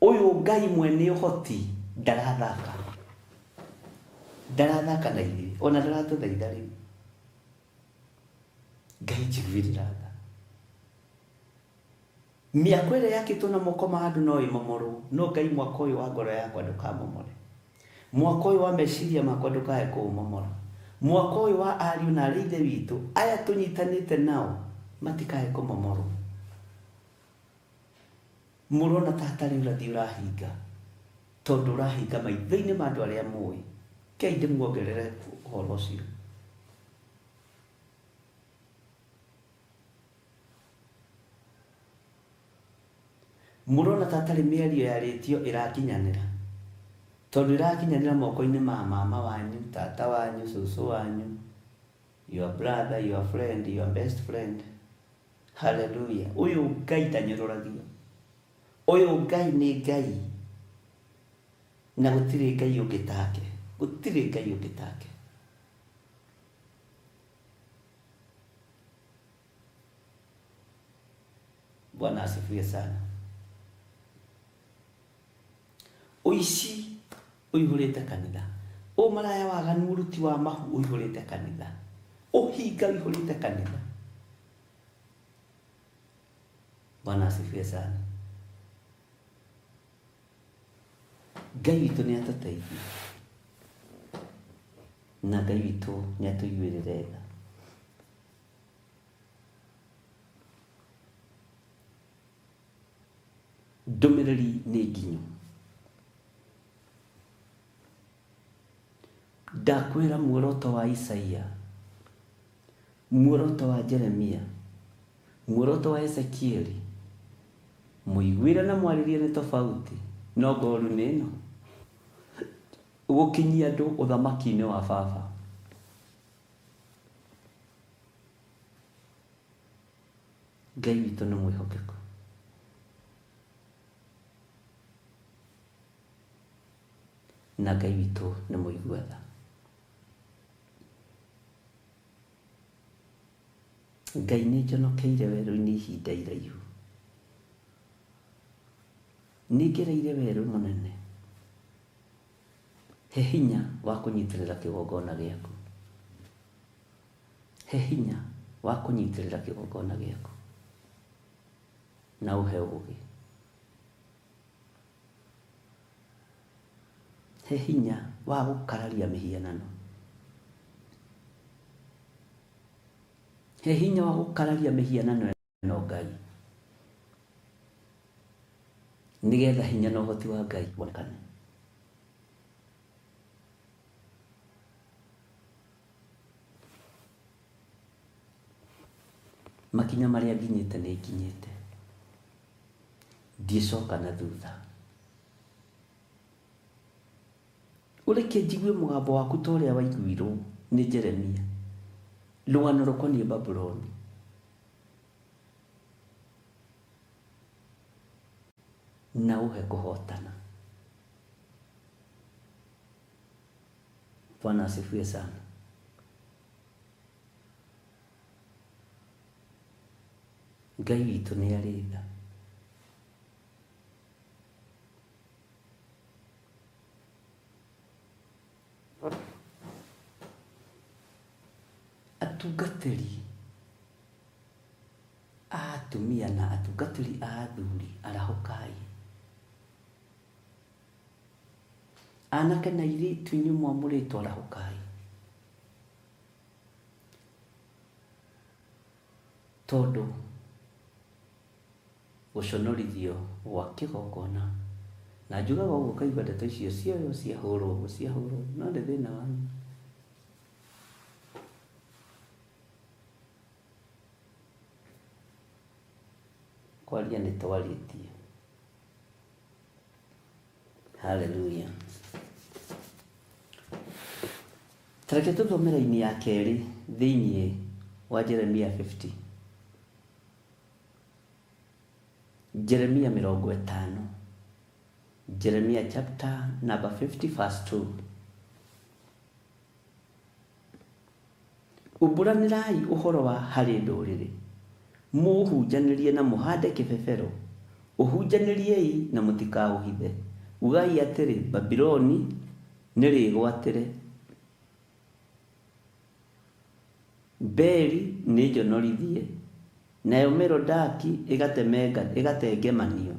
Ũyũ Ngai mwene ũhoti ndarathaka, ndarathaka na ithuĩ, ona ndaratũthaitha rĩu. Ngai njiguĩrĩra tha. Mĩako ĩrĩa yakĩtwo na moko ma andũ no ĩmomorwo, no Ngai mwako ũyũ wa ngoro yakwa ndũkamomore. Mwako ũyũ wa meciria makwa ndũkae kũũmomora. Mwako ũyũ wa ariũ na arĩ ithe witũ aya tũnyitanĩte nao matikae kũmomorwo. Mũrona ta hatarĩ ũrathi ũrahinga, tondũ ũrahinga maitho-inĩ ma andũ arĩa mũĩ. Ngai ndĩmuongerere ũhoro ũcio. Mũrona ta hatarĩ mĩario yarĩtio ĩrakinyanĩra, tondũ ĩrakinyanĩra moko-inĩ ma mama wanyu, tata wanyu, cũcũ wanyu, your brother, your friend, your best friend. Hallelujah. Ũyũ Ngai ndanyũrũragio. Ũyũ Ngai nĩ Ngai, na gũtirĩ Ngai ũngĩ take, gũtirĩ Ngai ũngĩ take. Bwana asifiwe sana. Ũici ũihũrĩte kanitha, ũmaraya waganu ũruti wa mahu ũihũrĩte kanitha, ũhinga ũihũrĩte kanitha. Bwana asifiwe sana. Ngai witũ nĩ atũteithie, na Ngai witũ nĩ atũiguĩrĩre tha. Ndũmĩrĩri nĩ nginyu. Ndakwĩra muoroto wa Isaia, muoroto wa Jeremia, muoroto wa Ezekieli, mũiguĩre na mwarĩrie nĩ tofauti, no ngoru nĩ ĩno, gũkinyia andũ ũthamaki-inĩ wa baba. Ngai witũ nĩ mwĩhokeku. Na Ngai witũ nĩ mũigua tha. Ngai nĩ njonokeire werũ-inĩ ihinda iraihu. Nĩ ngereire werũ mũnene. He hinya wa kũnyitĩrĩra kĩgongona gĩaku. He hinya wa kũnyitĩrĩra kĩgongona gĩaku. Na ũhe ũũgĩ. He hinya wa gũkararia mĩhianano. He hinya wa gũkararia mĩhianano ĩno Ngai, nĩgetha hinya na ũhoti wa Ngai wonekane. Makinya marĩa nginyĩte nĩ nginyĩte, ndiĩcoka na thutha. Ũreke njigue mũgambo waku ta ũrĩa waiguirwo nĩ Jeremia, rũgano rũkoniĩ Babuloni. Na ũhe kũhotana. Bwana asifiwe sana. Ngai witũ nĩ arĩ tha. Atungatĩri a atumia na atungatĩri a athuri, arahũkai. Anake na airĩtu inyuĩ mwamũrĩtwo, arahũkai. Tondũ gũconorithio gwa kĩgongona, na njugaga ũguo ũkaigua ndeto icio cioywo ciahũrwo ũguo ciahũrwo ũguo, no nĩ thĩna wanyu. Kwaria nĩ twarĩtie. Haleluya. Tareke tũthome raini ya kerĩ thĩinĩ wa Jeremia 50. Jeremia 50. Jeremia chapter number 50 verse 2. Umbũranĩrai ũhoro wa harĩ ndũrĩrĩ, mũũhunjanĩrie na mũhande kĩbebero, ũhunjanĩriei na mũtikaũhithe. Ugai atĩrĩ, Babiloni nĩrĩgwatĩre, Beli nĩnjonorithie, nayo Merodaki ĩgatengemanio.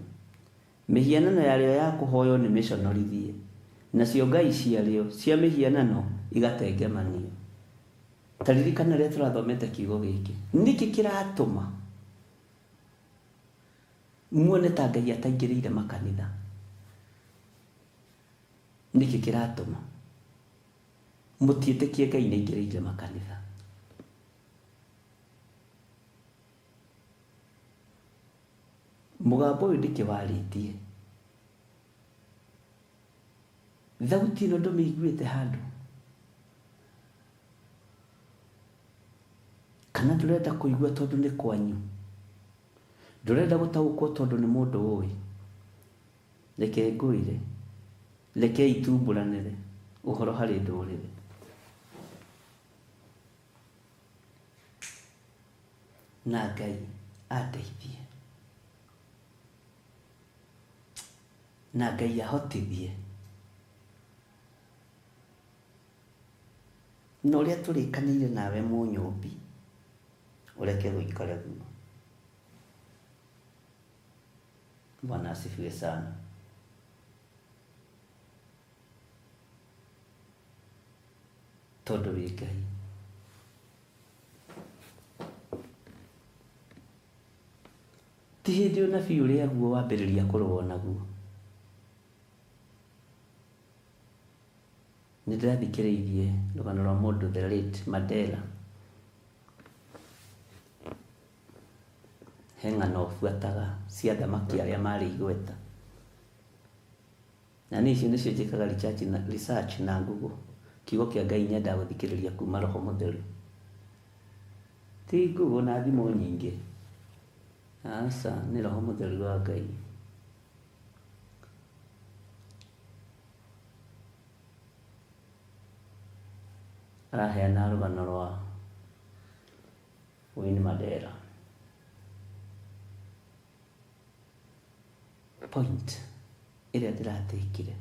Mĩhianano yarĩo ya kũhoywo nĩmĩconorithie, nacio ngai ciarĩo cia mĩhianano igatengemanio. Ta ririkana rĩrĩa tũrathomete kiugo gĩkĩ, nĩkĩ kĩratũma muone ta Ngai ataingĩrĩire makanitha? Nĩkĩ kĩratũma mũtiĩtĩkie Ngai nĩaingĩrĩire makanitha? Mũgambo ũyũ ndĩkĩwarĩtie, thauti ĩno ndũmĩiguĩte handũ, kana ndũrenda kũigua tondũ nĩ kwanyu, ndũrenda gũtaũkwo tondũ nĩ mũndũ ũĩ. Reke ngwĩre, rekei tumbũranĩre ũhoro harĩ ndũrĩrĩ. Na Ngai andeithie, na Ngai ahotithie, na ũrĩa tũrĩkanĩire nawe mũnyũmbi, ũreke gũikare guo. Bwana asifiwe sana. Tondũ wĩ Ngai. Ti hĩndĩ ũnabii ũrĩa guo wambĩrĩria kũrũo naguo. Nĩ ndĩrathikĩrĩirie rũgano rwa mũndũ the late Mandela. He ng'ano buataga cia athamaki arĩa marĩ igweta. Na niĩ icio nĩcio njĩkaga research na, research na Google. Kiugo kĩa Ngai nyendaga gũthikĩrĩria kuma Roho Mũtheru. Ti Google na thimũ nyingĩ. Aca, nĩ Roho Mũtheru wa Ngai. Araheana rũgano rwa Winnie Mandela. Point ĩrĩa ndĩratekire,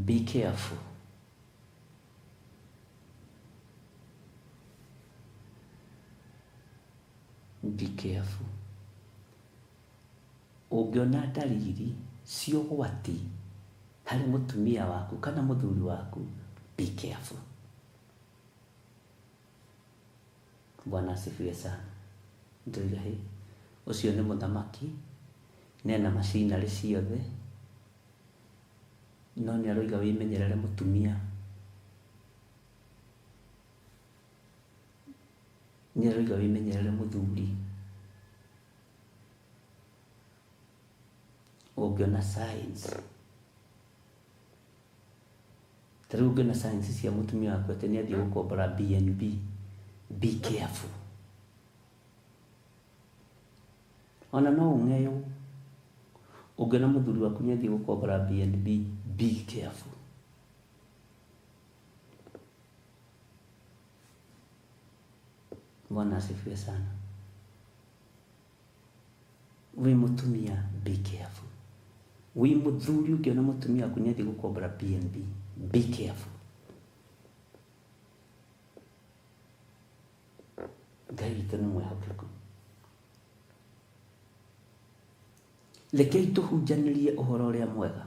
be careful. Be careful. Ũngĩona ndariri cia ũgwati harĩ mũtumia waku kana mũthuri waku, be careful. Bwana asifiwe sana. Ndĩroiga hĩ, ũcio nĩ mũthamaki, nena macinarĩ ciothe, no nĩ aroiga wĩmenyerere mũtumia. Nĩ aroiga wĩmenyerere mũthuri. Ũngĩona signs, ta rĩu ũngĩona signs cia mũtumia waku atĩ nĩ athiĩ gũkombora BNB, be careful. Ona no ũng'eywo. Ũngĩona mũthuri waku nĩ athiĩ gũkombora BNB, be careful. Bwana asifiwe sana. Wĩ mũtumia, be careful. Wĩ mũthuri ũngĩona mũtumia waku nĩ athiĩ gũkombora BNB, be careful. Ngai witũ nĩ mwĩhokeku. Rekei tũhunjanĩrie ũhoro ũrĩa mwega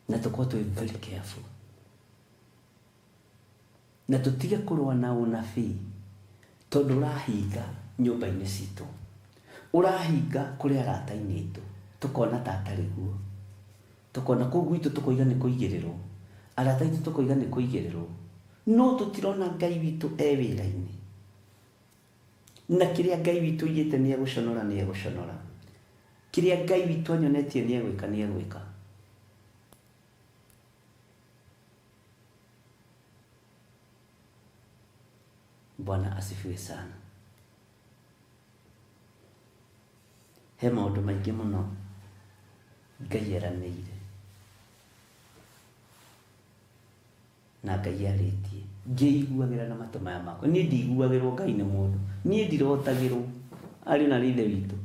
na tũkorwo twĩ very careful na tũtige kũrũa na ũnabii tondũ ũrahinga nyũmba-inĩ citũ, ũrahinga kũrĩ arata-inĩ aitũ, tũkona ta atarĩ guo, tũkona kũu gwitũ tũkoiga nĩ kũigĩrĩrwo, arata aitũ tũkoiga nĩ kũigĩrĩrwo, no tũtirona Ngai witũ e wĩra-inĩ. Na kĩrĩa Ngai witũ oigĩte nĩ egũconora nĩ egũconora, kĩrĩa Ngai witũ anyonetie nĩ egwĩka nĩ egwĩka. Bwana asifiwe sana. He maũndũ maingĩ mũno Ngai eranĩire na Ngai arĩtie ngĩiguagĩra na matũ maya makwa. Niĩ ndiguagĩrwo Ngai nĩ mũndũ, niĩ ndirotagĩrwo ariũ na ithe witũ,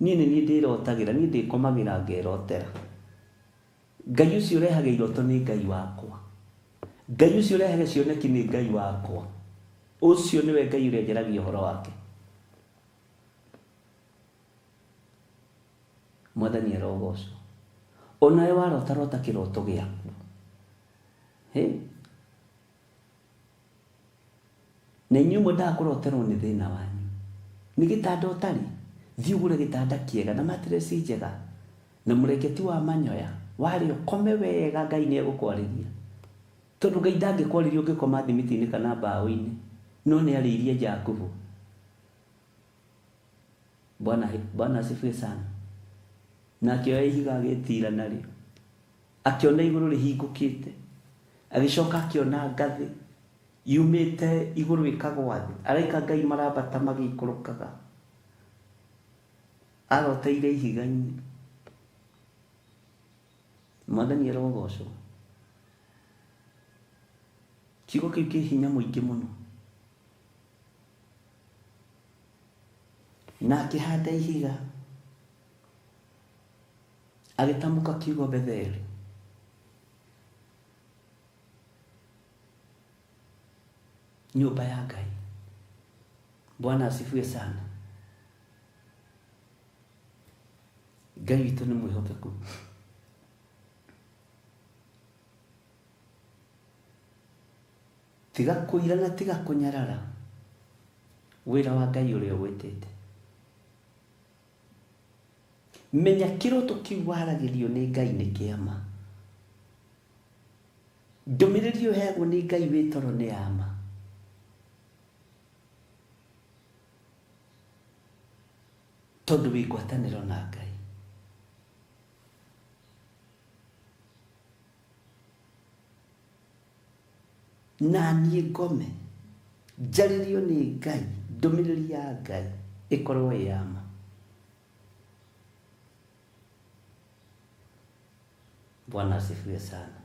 niĩ nĩ niĩ ndĩrotagĩra, niĩ ndĩkomagĩra ngerotera. Ngai ũcio ũrehage iroto nĩ Ngai wakwa, Ngai ũcio ũrehage cioneki nĩ Ngai wakwa, ũcio nĩwe Ngai ũrĩa njaragia ũhoro wake. Mwathani arogocwo. Onawe warota rota kĩroto gĩaku. Hĩ? Na inyuĩ mwendaga kũroterwo nĩ thĩna wanyu. Nĩ gĩtanda ũtarĩ, thiĩ ũgũre gĩtanda kĩega na mattress njega na mũrengeti wa manyoya, warĩa ũkome wega Ngai nĩ egũkwarĩria. Tondũ Ngai ndangĩkwarĩria ũngĩkoma thimiti-inĩ kana mbaũ-inĩ, no nĩ arĩirie Jakubu. Bwana, Bwana asifiwe sana. Na akĩoya ihiga agĩtira narĩo, akĩona igũrũ rĩhingũkĩte, agĩcoka akĩona ngathĩ yumĩte igũrũ ĩkagwa thĩ, araika Ngai marambata magĩikũrũkaga, aroteire ihiga-inĩ. Mwathani arogocwo. Kiugo kĩu kĩ hinya mũingĩ mũno. Na akĩhanda ihiga, agĩtamũka kiugo Betheli. Nyũmba ya Ngai. Bwana asifiwe sana. Ngai witũ nĩ mwĩhokeku. Tiga kũira na tiga kũnyarara wĩra wa Ngai ũrĩa ũgwĩtĩte. Menya kĩroto kĩu waragĩrio nĩ Ngai nĩ kĩama. Ndũmĩrĩri ĩyo ĩheagwo nĩ Ngai wĩ toro nĩ ya ma. Tondũ wĩ ngwatanĩro na Ngai. Na niĩ ngome njarĩrio nĩ Ngai, ndũmĩrĩri ya Ngai ĩkorwo ĩ ya ma. Bwana asifiwe sana.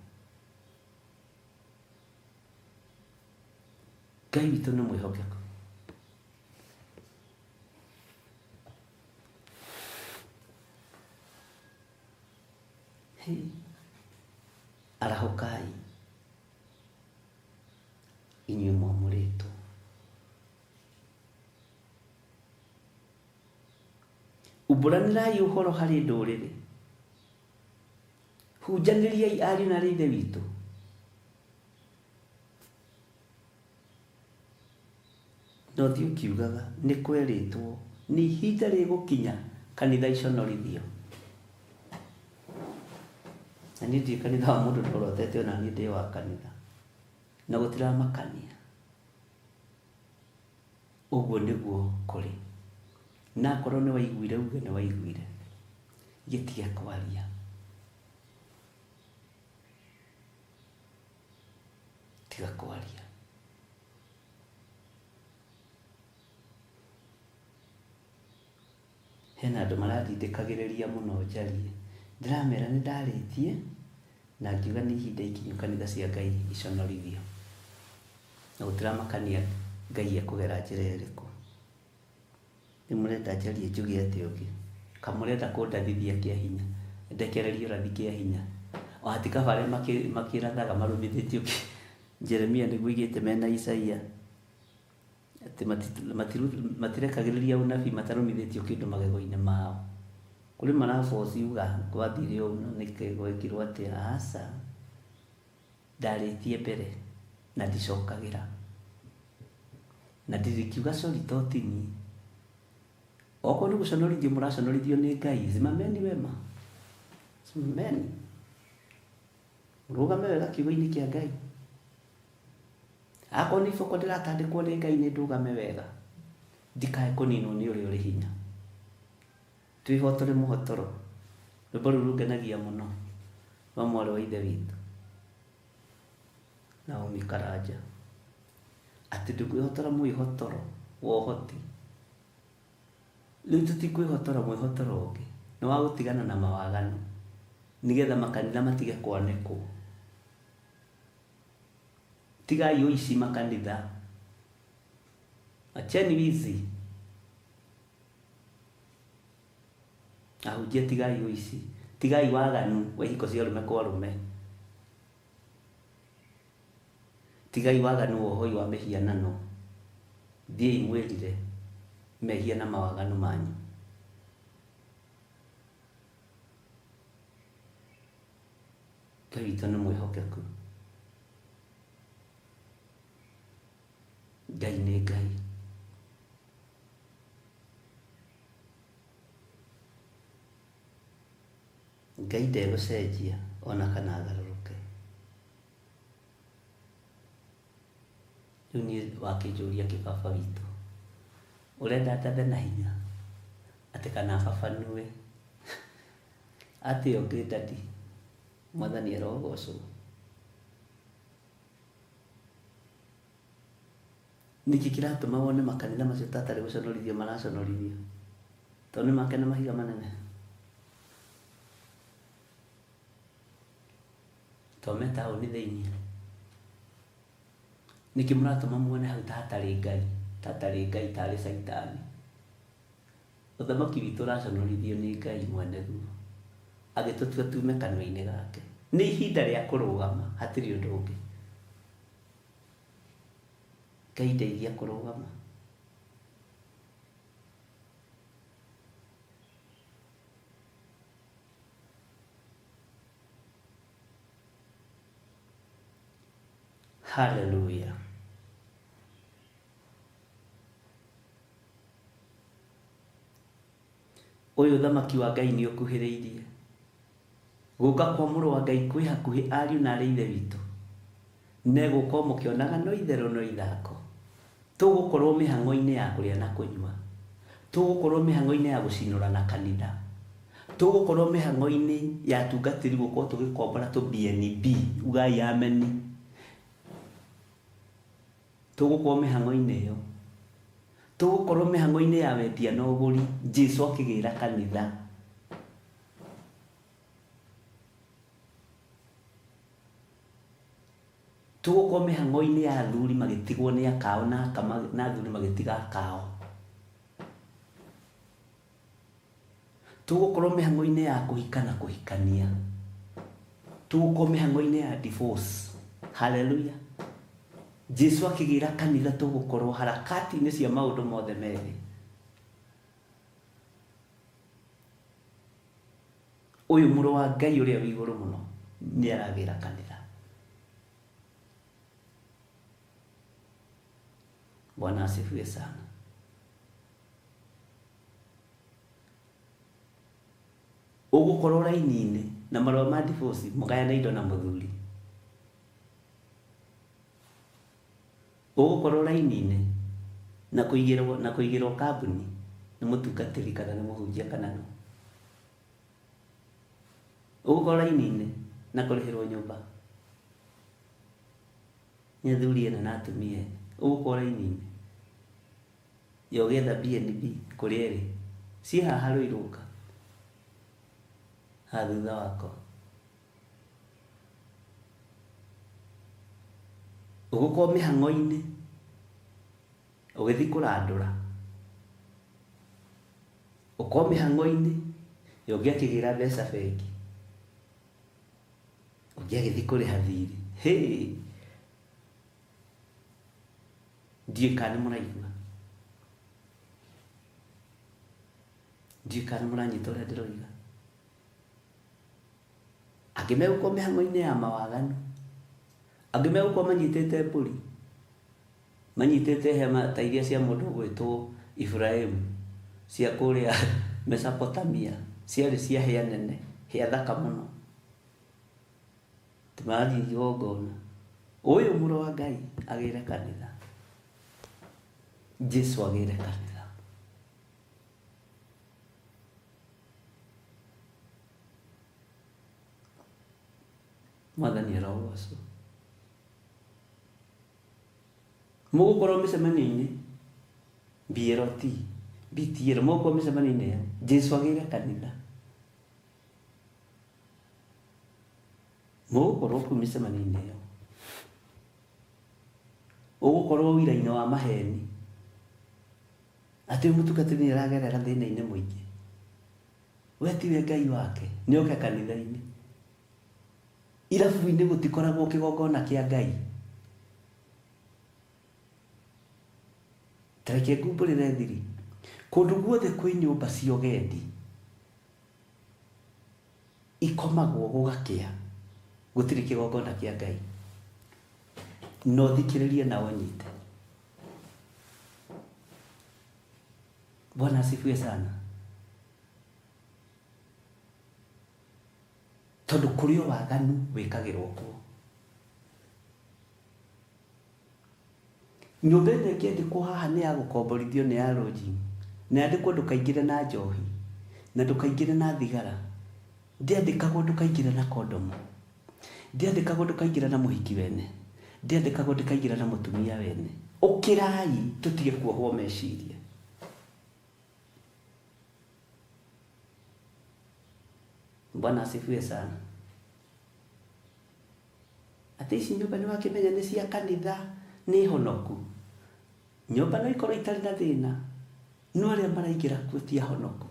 Ngai witũ nĩ mwĩhokeku. Hey. Arahũkai inyuĩ mwamũrĩtwo. Umbũranĩrai ũhoro harĩ ndũrĩrĩ, hunjanĩriai ariũ na aarĩ a Ithe witũ. Na ũthiĩ ũkiugaga nĩ kwerĩtwo nĩ ihinda rĩgũkinya kanitha iconorithio. Na niĩ ndirĩ kanitha wa mũndũ ndorotete ona niĩ ndĩ wa kanitha. Na gũtiramakania. Ũguo nĩguo kũrĩ. Na akorwo nĩ waiguire uge nĩ waiguire. Gĩtige kwaria. Tiga kwaria. Hena andũ marandindĩkagĩrĩria mũno njarie. Ndĩramera nĩ ndarĩtie na ngiuga nĩ ihinda ikinyu kanitha cia Ngai iconorithio. Na gũtiramakania Ngai ekũgera njĩra ĩrĩkũ. Rĩu mũrenda njarie njuge atĩa ũngĩ? Ka mũrenda kũndathithia kĩa hinya? Ndekererie ũrathi kĩa hinya? O ti kaba arĩa makĩrathaga marũmithĩtio Jeremia nĩguo oigĩte mena Isaia atĩ matirekagĩrĩria ũnabii matarũmithĩtio kĩndũ magego-inĩ mao. Kũrĩ marabociuga gwathire ũũ na nĩkĩ gwekirwo atĩa. Aca, ndarĩtie mbere na ndicokagĩra. Na ndingiuga sorry to ti niĩ. Okorwo nĩ gũconorithio mũraconorithio nĩ Ngai, simameni wema. Simameni. Mũrũgame wega kiugo-inĩ kĩa Ngai. Akorwo nĩ iboko ndĩratandĩkwo nĩ Ngai nĩ ndũgame wega. Ndikae kũninwo nĩ ũrĩa ũrĩ hinya. Twĩhotore mũhotoro. Rwĩmbo rũu rũngenagia mũno rwa mwarĩ wa ithe witũ Naomi Karanja. Atĩ ndũkwĩhotora mwĩhotoro wa ũhoti. Rĩu tũtikwĩhotora mwĩhotoro ũngĩ. Nĩ wa gũtigana na mawaganu. Nĩgetha makanitha matige kwanĩkwo. Tigai ũici makanitha. Acheni wizi. Ahunjia tigai ũici. Tigai waganu wa ihiko cia arũme kwa arũme. Tigai waganu wa ũhoi wa mĩhianano. Thiĩi mwĩrire mehia na mawaganu manyu. Ngai witũ nĩ mwĩhokeku. Ngai nĩ Ngai. Ngai ndegũcenjia ona kana agarũrũke. Rĩu niĩ wakĩnjũria kĩ baba witũ? Ũrenda ndathe na hinya atĩ kana babanue? Atĩa ũngĩ daddy? Mwathani arogocwo. Nĩkĩ kĩratũma wone makanitha macio ta atarĩ gũconorithio maraconorithio? Tondũ nĩ make na mahiga manene. Tondũ me taũni thĩinĩ. Nĩkĩ mũratũma muone hau ta hatarĩ Ngai, ta hatarĩ Ngai tarĩ caitani? Ũthamaki witũ ũraconorithio nĩ Ngai mwene guo, agĩtũtua tume kanua-inĩ gake. Nĩ ihinda rĩa kũrũgama, hatirĩ ũndũ ũngĩ. Ngai ndeithia kũrũgama. Hallelujah. Ũyũ ũthamaki wa Ngai nĩ ũkuhĩrĩirie. Gũka kwa mũrũ wa Ngai kwĩ hakuhĩ ariũ na arĩ ithe witũ. Negũka o mũkĩonaga no itherũ no ithako. Tũgũkorwo mĩhang'o-inĩ ya kũrĩa na kũnyua. Tũgũkorwo mĩhang'o-inĩ ya gũcinũrana kanitha. Tũgũkorwo mĩhang'o-inĩ ya atungatĩri gũkorwo tũgĩkombora tũ BNB. Ugai ameni. Tũgũkorwo mĩhang'o-inĩ ĩyo. Tũgũkorwo mĩhang'o-inĩ ya wendia na ũgũri, Jesu akĩgĩra kanitha. Tũgũkorwo mĩhang'o-inĩ ya athuri magĩtigwo nĩ akao na aka na athuri magĩtiga akao. Tũgũkorwo mĩhang'o-inĩ ya kũhika na kũhikania. Tũgũkorwo mĩhang'o-inĩ ya divorce. Hallelujah. Jesu akĩgĩra kanitha tũgũkorwo harakati-inĩ cia maũndũ mothe methĩ. Ũyũ mũrũ wa Ngai ũrĩa wĩ igũrũ mũno nĩ aragĩra kanitha. Bwana asifiwe sana. Ũgũkorwo raini-inĩ na marũa ma divorce mũgayane indo na mũthuri. Ũgũkorwo raini-inĩ na kũigĩrwo na kũigĩrwo kambuni nĩ mũtungatĩri kana nĩ mũhunjia kana nũ. Ũgũkorwo raini-inĩ na kũrĩhĩrwo nyũmba nĩ athuri ene na atumia ene. Ũgũkorwo raini-inĩ ya ũgĩetha BNB kũrĩa ĩrĩ. Ciĩ haha Rũirũnga haha thutha wakwa. Ũgũkorwo mĩhang'o-inĩ ũgĩthiĩ kũrandũra, ũkorwo mĩhang'o-inĩ ũngĩ akĩgĩra mbeca bengi, ũngĩ agĩthiĩ kũrĩha thirĩ. Hĩ, ndiũĩ kana nĩ mũraigua, ndiũĩ kana nĩ mũranyita ũrĩa ndĩroiga. Angĩ megũkorwo mĩhang'o-inĩ ya mawaganu, angĩ megũkorwo manyitĩte mbũri, manyitĩte hema ta iria cia mũndũ ũgwĩtwo Iburahĩmu cia kũrĩa Mesopotamia, ciarĩ cia hĩa nene, hĩa thaka mũno, atĩ marathiĩ igongona. Ũyũ mũrũ wa Ngai agĩre kanitha, Jesu agĩre kanitha. Mwathani arogocwo. Mũgũkorwo mĩcemanio-inĩ BLT, BTL, mũgũkorwo mĩcemanio-inĩ ĩyo, Jesu agĩre kanitha. Mũgũkorwo kũu mĩcemanio-inĩ ĩyo. Ũgũkorwo wĩra-inĩ wa maheni. Atĩ ũyũ mũtungatĩri nĩ aragerera thĩna-inĩ mũingĩ. We tiwe Ngai wake, nĩ oke kanitha-inĩ. Irabu-inĩ gũtikoragwo kĩgongona kĩa Ngai. Ta reke ngumbũrĩre thiri. Kũndũ guothe kwĩ nyũmba cia ũgendi ikomagwo gũgakĩa, gũtirĩ kĩgongona kĩa Ngai. Na ũthikĩrĩrie na ũnyite. Bwana asifiwe sana. Tondũ kũrĩ o waganu wĩkagĩrwo kuo. Nyũmba ĩno ĩngĩandĩkwo haha nĩ ya gũkomborithio nĩ ya lodging, na yandĩkwo ndũkaingĩre na njohi, na ndũkaingĩre na thigara, ndĩandĩkagwo ndũkaingĩre na kondomu, ndĩandĩkagwo ndũkaingĩre na mũhiki wene, ndĩandĩkagwo ndũkaingĩre na mũtumia wene. Ũkĩrai tũtige kuohwo meciria. Bwana asifiwe sana. Atĩ ici nyũmba nĩ wakĩmenya nĩ cia kanitha nĩ honoku. Nyũmba no ikorwo itarĩ na thĩna, no arĩa maraingĩra kuo ti ahonoku.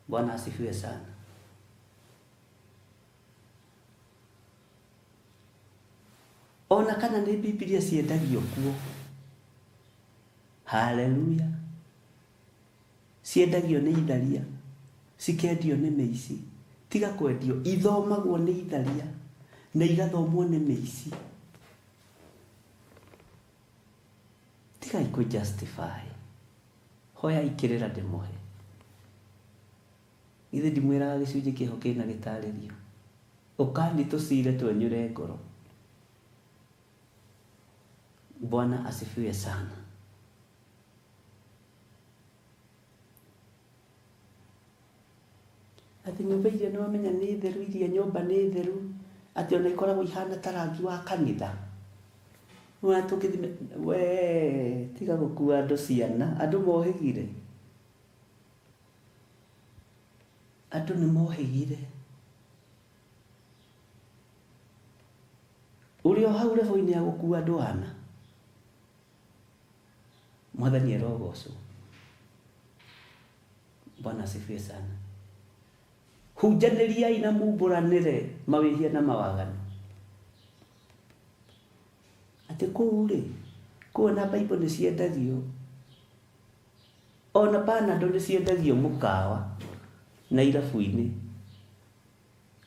Bwana asifiwe sana. Ona kana nĩ Bibilia ciendagio kuo. Haleluya. Ciendagio nĩ itharia, cikendio nĩ mĩici. Tiga kwendio, ithomagwo nĩ itharia na igathomwo nĩ mĩici. Tigai kũ justify. Hoyai kĩrĩra ndĩmũhe. Githĩ ndimwĩraga gĩcunjĩ kĩho kĩna gĩtarĩrio. Ũkani tũcire twenyũre ngoro. Bwana asifiwe sana. Atĩ nyũmba iria nĩ wamenya nĩ theru, iria nyũmba nĩ theru, atĩ ona ikoragwo ihana ta rangi wa kanitha. Wona tũngĩthime, we tiga gũkua andũ ciana, andũ mohĩgire. Andũ nĩ mohĩgire. Ũrĩ o hau level-inĩ ya gũkua andũ ana. Mwathani arogocwo. Bwana asifiwe sana. Hunjanĩriai na mumbũranĩre mawĩhia na mawaganu. Atĩ kũu rĩ, kũu ona Bible nĩ ciendagio, ona Panadol nĩ ciendagio mũkawa na irabu-inĩ.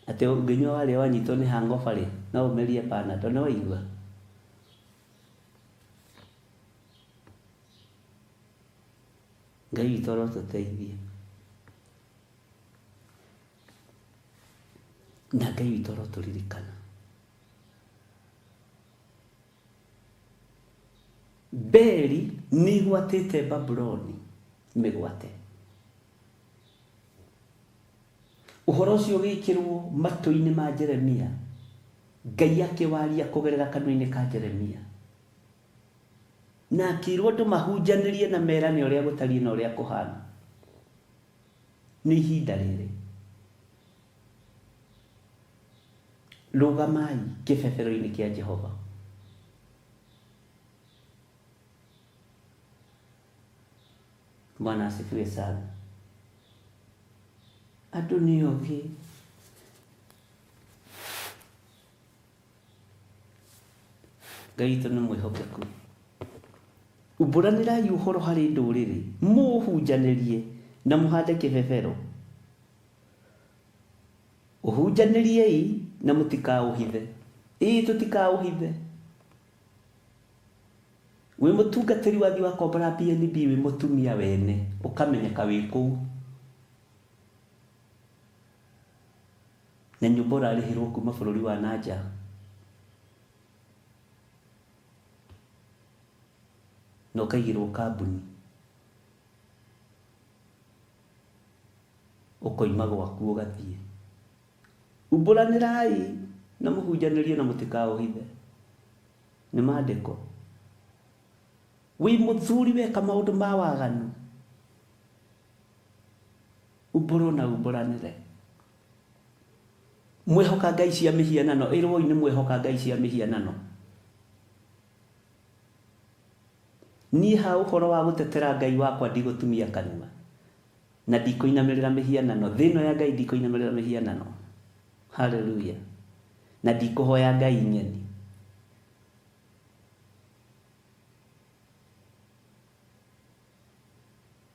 Atĩ ũngĩnyua warĩa wanyitwo nĩ hangover rĩ, no ũmerie Panadol, nĩ waigua? Ngai witũ arotũteithia. Na Ngai witũ arotũririkana. Beli nĩ ĩgwatĩte Babuloni mĩgwate. Ũhoro ũcio ũgĩkĩrwo matũ-inĩ ma Jeremia, Ngai akĩwaria kũgerera kanua-inĩ ka Jeremia. Na akĩrwo andũ mahunjanĩrie na merane ũrĩa gũtariĩ na ũrĩa kũhana. Nĩ ihinda rĩrĩ. Rũgamai kĩbebero-inĩ kĩa Jehova. Bwana asifiwe sana. Andũ nĩ ogĩ. Ngai witũ nĩ mwĩhokeku. Umbũranĩrai ũhoro harĩ ndũrĩrĩ, mũũhunjanĩrie na mũhande kĩbebero. Ũhunjanĩriei na mũtikaũhithe. Ĩĩ tũtikaũhithe. Wĩ mũtungatĩri wathiĩ wakombora BNB wĩ mũtumia wene, ũkamenyeka wĩ kũu. Na nyũmba ũrarĩhĩrwo kuma bũrũri wa na nja. Na ũkaigĩrwo kambuni. Ũkoima gwaku ũgathiĩ. Umbũranĩrai na mũhunjanĩrie na mũtikaũhithe. Nĩ maandĩko. Wĩ mũthuri weka maũndũ ma waganu. Umbũrwo na umbũranĩre. Mwehoka ngai cia mĩhianano, ĩrwoi nĩ mwehoka ngai cia mĩhianano. Niĩ ha ũhoro wa gũtetera Ngai wakwa ndigũtumia kanua, na ndikũinamĩrĩra mĩhianano. Thĩ ĩno ya Ngai ndikũinamĩrĩra mĩhianano. Haleluya. Na ndikũhoya ngai ng'eni.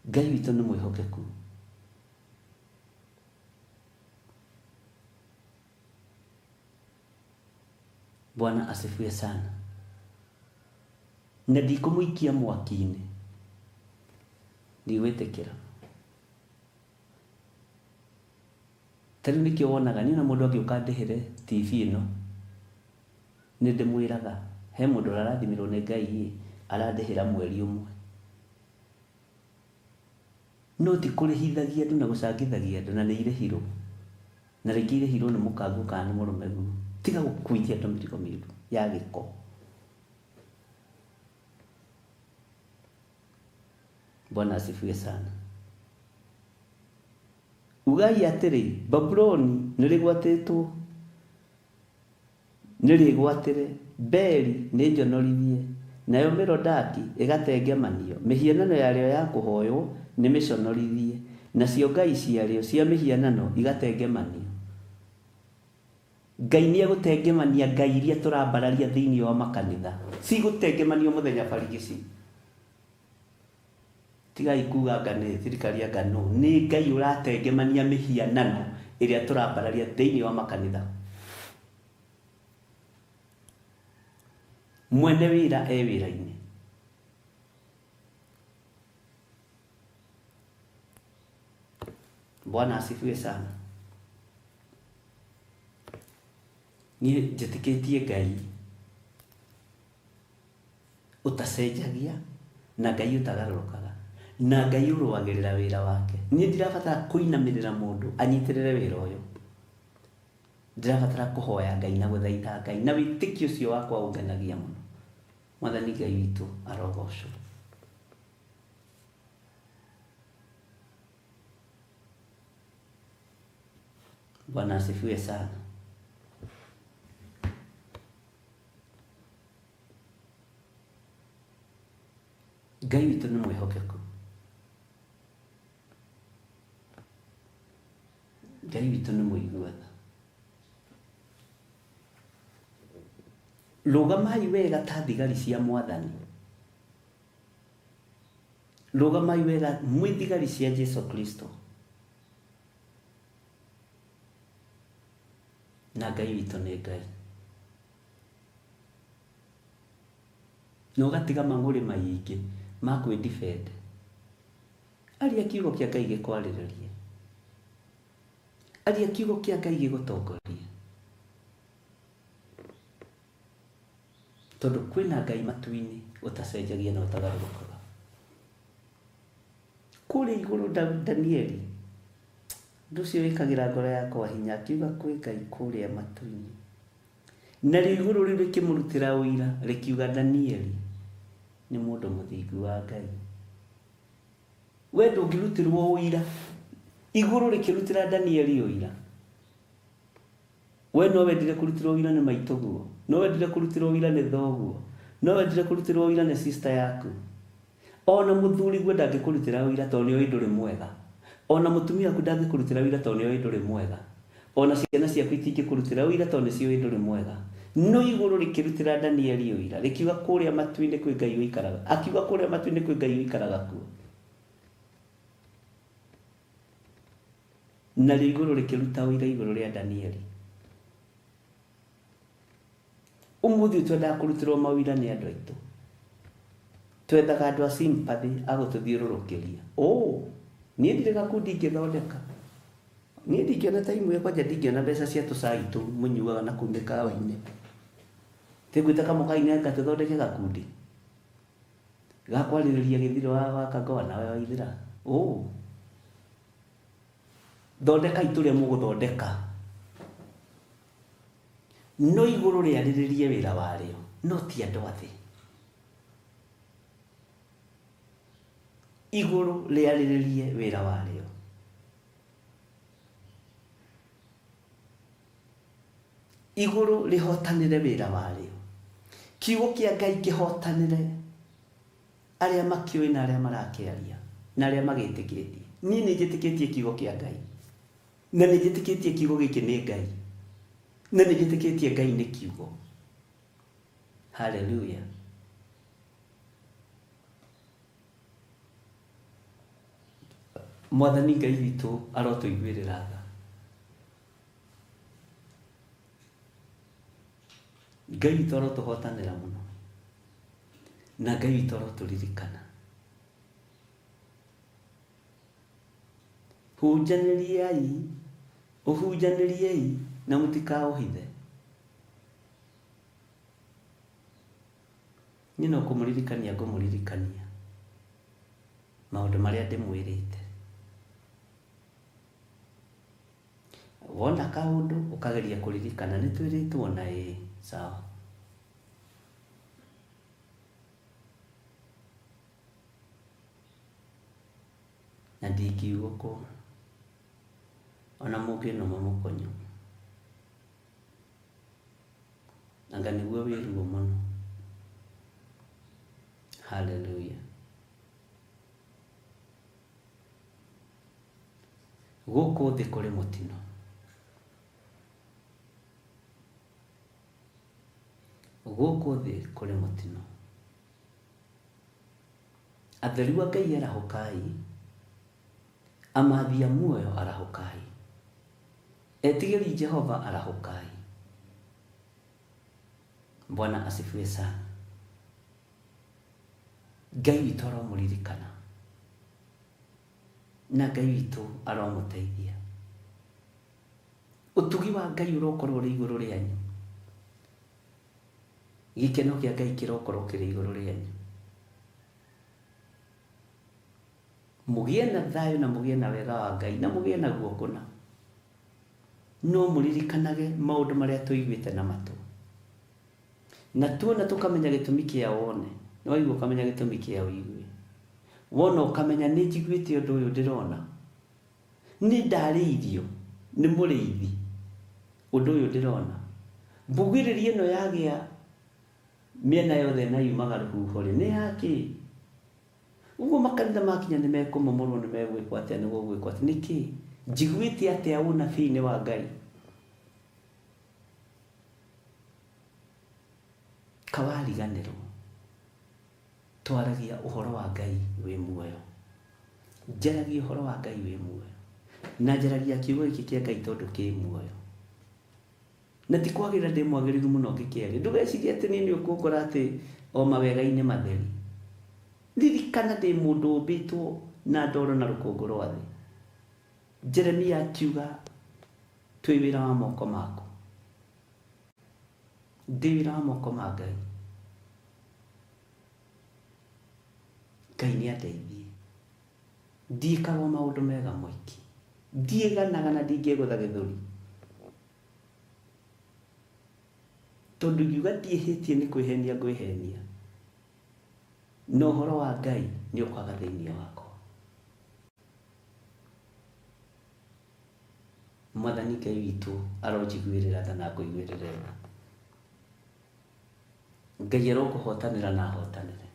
Ngai witũ nĩ mwĩhokeku. Bwana asifiwe sana. Na ndikũmũikia mwaki-inĩ. Ndigwĩtĩkĩra. Ta rĩu nĩkĩo wonaga niĩ ona mũndũ angĩũka andĩhĩre TV ĩno, nĩ ndĩmwĩraga he mũndũ ũrarathimirwo nĩ Ngai ĩ, arandĩhĩra mweri ũmwe. No ti kũrĩhithagia andũ na gũcangithagia andũ na nĩ irĩhirwo. Na rĩngĩ irĩhirwo nĩ mũkanguo kana nĩ mũrũmeguo. Tiga gũkuithia andũ mĩrigo mĩũru ya gĩko. Bwana asifiwe sana. Ugai atĩrĩ, Babuloni nĩrĩgwatĩtwo, nĩrĩgwatĩre, Beli nĩnjonorithie, nayo Merodaki ĩgatengemanio, mĩhianano yarĩo ya kũhoywo nĩmĩconorithie, nacio ngai ciarĩo cia mĩhianano igatengemanio. Ngai nĩegũtengemania ngai iria tũrambararia thĩinĩ wa makanitha, cigũtengemanio mũthenya barigici. Tigai kuga anga nĩ thirikari anga nũ, nĩ Ngai ũratengemania mĩhianano ĩrĩa tũrambararia thĩinĩ wa makanitha. Mwene wĩra e wĩra-inĩ. Bwana asifiwe sana. Niĩ njĩtĩkĩtie Ngai ũtacenjagia na Ngai ũtagarũrũkaga na Ngai ũrũagĩrĩra wĩra wake. Niĩ ndirabatara kũinamĩrĩra mũndũ anyitĩrĩre wĩra ũyũ. Ndirabatara kũhoya Ngai na gũthaitha Ngai na wĩtĩkio ũcio wakwa ũngenagia mũno. Mwathani Ngai witũ arogocwo. Bwana asifiwe sana. Ngai witũ nĩ mwĩhokeku. Ngai witũ nĩ mũigua tha. Rũgamai wega ta thigari cia Mwathani. Rũgamai wega mwĩ thigari cia Jesu Kristo. Na Ngai witũ nĩ Ngai. Na ũgatiga mang'ũrĩ maingĩ ma kwĩ defend. Aria kiugo kĩa Ngai gĩkwarĩrĩrie. Aria kiugo kĩa Ngai gĩgũtongorie. Tondũ kwĩna Ngai matu-inĩ ũtacenjagia na ũtagarũrũkaga. Kũrĩa igũrũ Danieli, ũndũ ũcio wĩkagĩra ngoro yakwa hinya, akiuga kwĩ Ngai kũrĩa matu-inĩ. Narĩo igũrũ rĩu rĩkĩmũrutĩra ũira, rĩkiuga Danieli, Nĩ mũndũ mũthingu wa Ngai. We ndũngĩrutĩrwo ũira. Igũrũ rĩkĩrutĩra Danieli ũira. We no wendire kũrutĩrwo ũira nĩ maitũguo. No wendire kũrutĩrwo ũira nĩ thoguo. No wendire kũrutĩrwo ũira nĩ sister yaku. Ona mũthuriguo ndangĩkũrutĩra ũira tondũ nĩoĩ ndũrĩ mwega. Ona mũtumia waku ndangĩkũrutĩra ũira tondũ nĩoĩ ndũrĩ mwega. Ona ciana ciaku itingĩkũrutĩra ũira tondũ nĩciũĩ ndũrĩ mwega. No igũrũ rĩkĩrutĩra Danieli ũira, rĩkiuga kũrĩa matu-inĩ kwĩ Ngai ũikaraga. Akiuga kũrĩa matu-inĩ kwĩ Ngai ũikaraga kuo. Narĩo igũrũ rĩkĩruta ũira igũrũ rĩa Danieli. Ũmũthĩ ũyũ twendaga kũrutĩrwo mawĩra nĩ andũ aitũ. Twethaga andũ a sympathy a gũtũthiũrũrũkĩria. Oh, niĩ ndirĩ gakundi ingĩthondeka. Niĩ ndingĩona time ĩyo kwanja ndingĩona mbeca cia tũcai tũu mũnyuaga na kũu mĩkawa-inĩ. Tĩngwĩta kamũkawa-inĩ anga tũthondeke gakundi ga kwarĩrĩria gĩthiro wa Kangoa nawe Waithĩra. Oh, thondekai tũrĩa mũgũthondeka. No igũrũ rĩarĩrĩrie wĩra warĩo, no ti andũ a thĩ. Igũrũ rĩarĩrĩrie wĩra warĩo. Igũrũ rĩhotanĩre wĩra warĩo. Kiugo kĩa Ngai kĩhotanĩre arĩa makĩũĩ na arĩa marakĩaria na arĩa magĩtĩkĩtie. Niĩ nĩ njĩtĩkĩtie kiugo kĩa Ngai. Na nĩ njĩtĩkĩtie kiugo gĩkĩ nĩ Ngai. Na nĩ njĩtĩkĩtie Ngai nĩ kiugo. Hallelujah. Mwathani Ngai witũ arotũiguĩrĩra tha. Ngai witũ arotũhotanĩra mũno. Na Ngai witũ arotũririkana. Hunjanĩriai, ũhunjanĩriei na mũtikaũhithe. Niĩ no kũmũririkania ngũmũririkania maũndũ marĩa ndĩmwĩrĩte. Wona kaũndũ ũkageria kũririkana nĩ twĩrĩtwo na ĩĩ sawa. Na ndingiuga kũ ona mũngĩnũma mũkonyo. Anga nĩguo wĩ ruo mũno. Hallelujah. Gũkũ thĩ kũrĩ mũtino. Gũkũ thĩ kũrĩ mũtino. Atheru a Ngai arahũkai, amathi a muoyo arahũkai, etigĩri Jehova arahũkai. Bwana asifiwe sana. Ngai witũ aromũririkana na Ngai witũ aromũteithia. Ũtugi wa Ngai ũrokorwo ũrĩ igũrũ rĩanyu. Gĩkeno kĩa Ngai kĩrokorwo kĩrĩ igũrũ rĩanyu. Mũgĩe na thayũ na mũgĩe na wega wa Ngai na mũgĩe naguo kũna. No mũririkanage maũndũ marĩa tũiguĩte na matũ. Na tuona tũkamenya gĩtũmi kĩa wone. Nĩ waigua ũkamenya gĩtũmi kĩa ũigue. Wona ũkamenya nĩ njiguĩte ũndũ ũyũ ndĩrona. Nĩ ndarĩirio nĩ mũrĩithi ũndũ ũyũ ndĩrona. Mbugĩrĩrio ĩno yagĩa mĩena yothe na yumaga rũhuho rĩ, nĩ yakĩ? Ũguo makanitha makinya nĩ mekũmomorwo nĩ megwĩkwo atĩa nĩ gũgwĩkwo atĩa nĩkĩ? Njiguĩte atĩa ũnabii-inĩ wa Ngai? Kawariganĩrwo. Twaragia ũhoro wa Ngai wĩ muoyo. Njaragia ũhoro wa Ngai wĩ muoyo. Na njaragia kiugo gĩkĩ kĩa Ngai tondũ kĩ muoyo. Na ti kwagĩrĩra ndĩ mwagĩrĩru mũno ngĩkĩaria. Ndũgecirie atĩ niĩ nĩ ũkũngora atĩ o mawega-inĩ matheri. Ririkana ndĩ mũndũ ũmbĩtwo na ndoro na rũkũngũ rwa thĩ. Jeremia akiuga twĩ wĩra wa moko maku. Ndĩ wĩra wa moko ma Ngai. Ngai nĩ andeithie. Ndiĩkaga o maũndũ mega moiki. Ndiĩganaga na ndingĩgũtha gĩthũri. Tondũ ingiuga ndiĩhĩtie nĩ kwĩhenia ngwĩhenia. Na ũhoro wa Ngai nĩ ũkwaga thĩinĩ wakwa. Mwathani Ngai witũ aronjiguĩrĩra tha na akũiguĩrĩre tha. Ngai arokũhotanĩra na ahotanĩre.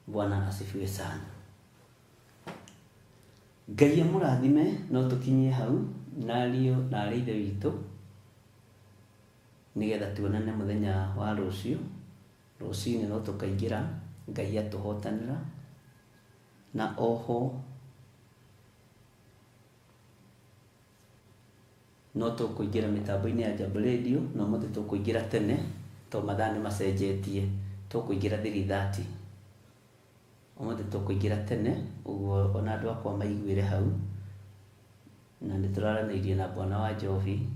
Bwana asifiwe sana. Ngai amũrathime no tũkinyie hau na ariũ na arĩ ithe witũ nĩgetha tuonane mũthenya wa rũciũ. Rũcinĩ no tũkaingĩra Ngai atũhotanĩra na oho no tũkũingĩra mĩtambo-inĩ ya Jambo Radio na ũmũthĩ tũkũingĩra tene to mathaa nĩ macenjetie, tũkũingĩra 3:30. Ũmũthĩ tũkũingĩra tene ũguo ona andũ akwa maiguĩre hau na nĩ tũraranĩirie na bwana wa Njobi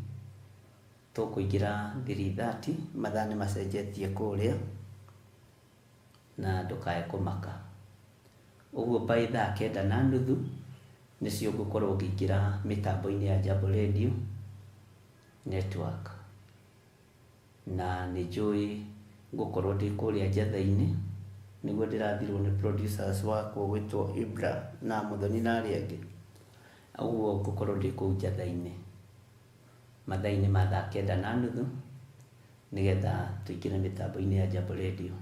tũkũingĩra 3:30 mathaa nĩ macenjetie kũrĩa na ndũkae kũmaka. Ũguo by thaa 9:30 nĩcio ngũkorwo ngĩingĩra mĩtambo-inĩ ya Jambo Radio Network na nĩ njũĩ ngũkorwo ndĩ kũrĩa njatha-inĩ nĩguo ndĩrathirwo nĩ producers wakwa gwĩtwo Ibra na Mũthoni na arĩa angĩ. Ũguo ngũkorwo ndĩ kũu njatha-inĩ mathaa-inĩ ma thaa 9:30 nĩgetha tũingĩre mĩtambo-inĩ ya Jambo Radio.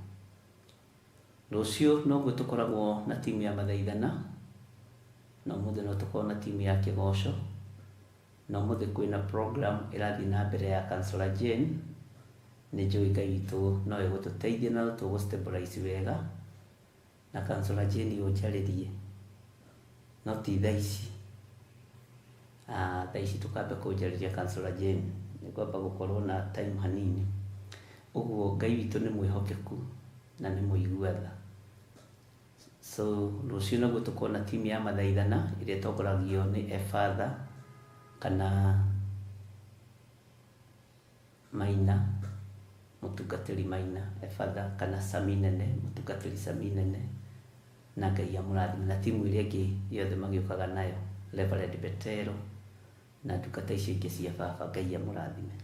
Rũciũ noguo tũkoragwo na timu ya mathaithana na ũmũthĩ no tũkorwo na timu ya kĩgoco na ũmũthĩ kwĩna program ĩrathiĩ na mbere ya Councillor Jane. Nĩ njũĩ Ngai witũ no ĩgũtũteithia na no tũgũ stabilize wega na Councillor Jane ũnjarĩrie no ti thaa ici. Thaa ici tũkambe kũnjarĩria Councillor Jane nĩ kwamba gũkorwo na time hanini. Ũguo Ngai witũ nĩ mwĩhokeku na nĩ mũigua tha. So rũciũ naguo tũkorwo na timu ya mathaithana ĩrĩa ĩtongoragio nĩ Efatha kana Maina, mũtungatĩri Maina Efatha kana Sami Nene, mũtungatĩri Sami Nene na Ngai amũrathime na timu ĩrĩa ĩngĩ yothe magĩũkaga nayo Reverend Betero na ndungata icio ingĩ cia baba Ngai amũrathime.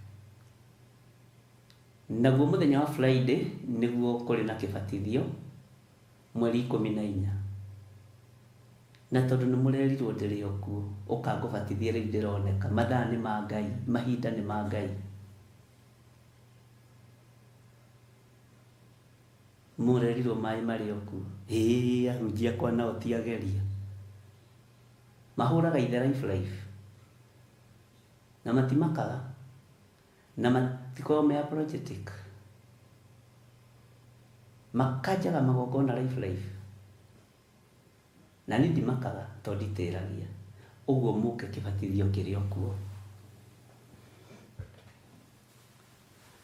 Naguo mũthenya wa Friday nĩguo kũrĩ na kĩbatithio mweri 14 na tondũ nĩ mũrerirwo ndĩrĩ o kuo ũkangũbatithia rĩu ndĩroneka mathaa nĩ ma Ngai, mahinda nĩ ma Ngai. Mũrerirwo maĩ marĩ o kuo. Ĩĩ ahunjia akwa nao ti ageria mahũraga ithe life life na matimakaga na matikoragwo me apologetic makanjaga magongona life life na niĩ ndimakaga tondũ nditĩragia. Ũguo mũke kĩbatithio kĩrĩ o kuo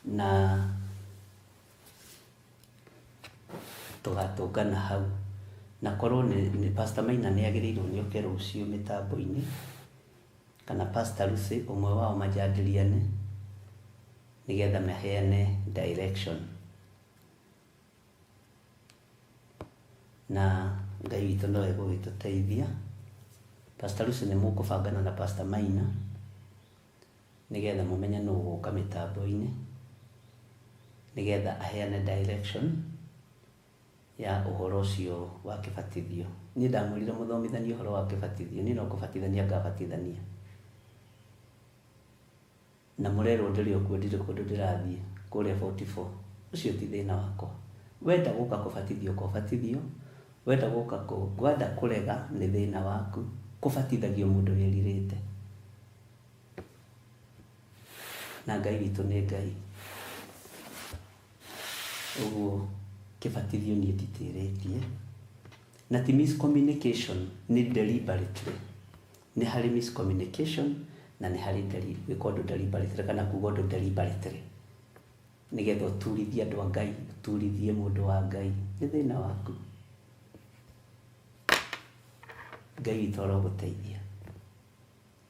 na tũgatũngana hau na korwo nĩ Pastor Maina nĩ agĩrĩirwo nĩ oke rũciũ mĩtambo-inĩ kana Pastor Lucy ũmwe wao manjandĩriane nĩgetha maheane direction na Ngai witũ no egũgĩtũteithia. Pastor Lucy nĩ mũkũbangana na Pastor Maina nĩgetha mũmenye nũ ũgũka mĩtambo-inĩ nĩgetha aheane direction ya ũhoro ũcio wa kĩbatithio. Niĩ ndamwĩrire mũthomithanie ũhoro wa kĩbatithio, niĩ no kũbatithania ngabatithania na mũrerwo ndĩrĩ o kuo ndirĩ kũndũ ndĩrathiĩ kũrĩa 44. Ũcio ti thĩna wakwa. Wenda gũka kũbatithio ũka ũbatithio, wenda gũka wenda kũrega nĩ thĩna waku. Kũbatithagio mũndũ wĩrirĩte na Ngai witũ nĩ Ngai. Ũguo kĩbatithio niĩ nditĩrĩtie na ti miscommunication, nĩ deliberately. Nĩ harĩ miscommunication na nĩ harĩ gwĩka ũndũ deliberately kana kuga ũndũ deliberately nĩgetha ũturithie andũ a Ngai, ũturithie mũndũ wa Ngai nĩ thĩna waku. Ngai witũ arogũteithia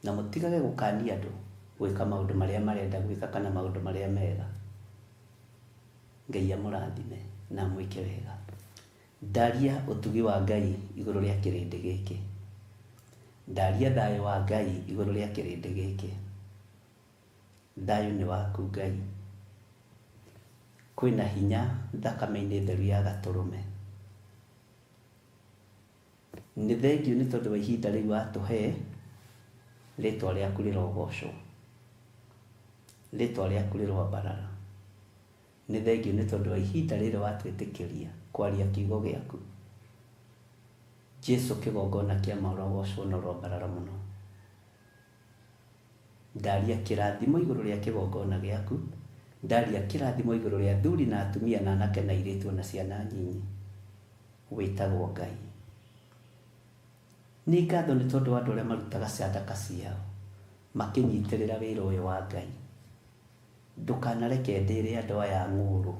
na mũtigage gũkania andũ gwĩka maũndũ marĩa marenda gwĩka kana maũndũ marĩa mega. Ngai amũrathime na amwĩke wega. Ndaria ũtugi wa Ngai igũrũ rĩa kĩrĩndĩ gĩkĩ, ndaria thayũ wa Ngai igũrũ rĩa kĩrĩndĩ gĩkĩ. Thayũ nĩ waku Ngai. Kwĩna hinya thakame-inĩ theru ya gatũrũme. Nĩ thengiũ nĩ tondũ wa ihinda rĩu watũhe, rĩtwa rĩaku rĩrogocwo, rĩtwa rĩaku rĩroambarara. Nĩ thengiũ nĩ tondũ wa ihinda rĩrĩ watwĩtĩkĩria kwaria kiugo gĩaku. Jesu kĩgongona kĩa ma ũrogocwo na ũroambarara mũno. Ndaria kĩrathimo igũrũ rĩa kĩgongona gĩaku, ndaria kĩrathimo igũrũ rĩa athuri na atumia na anake na airĩtu ona ciana nyinyi. Wĩtagwo Ngai. Nĩ ngatho nĩ tondũ wa andũ arĩa marutaga sadaka ciao makĩnyitĩrĩra wĩra ũyũ wa Ngai. Ndũkanareke ndĩre andũ aya ng'ũrũ.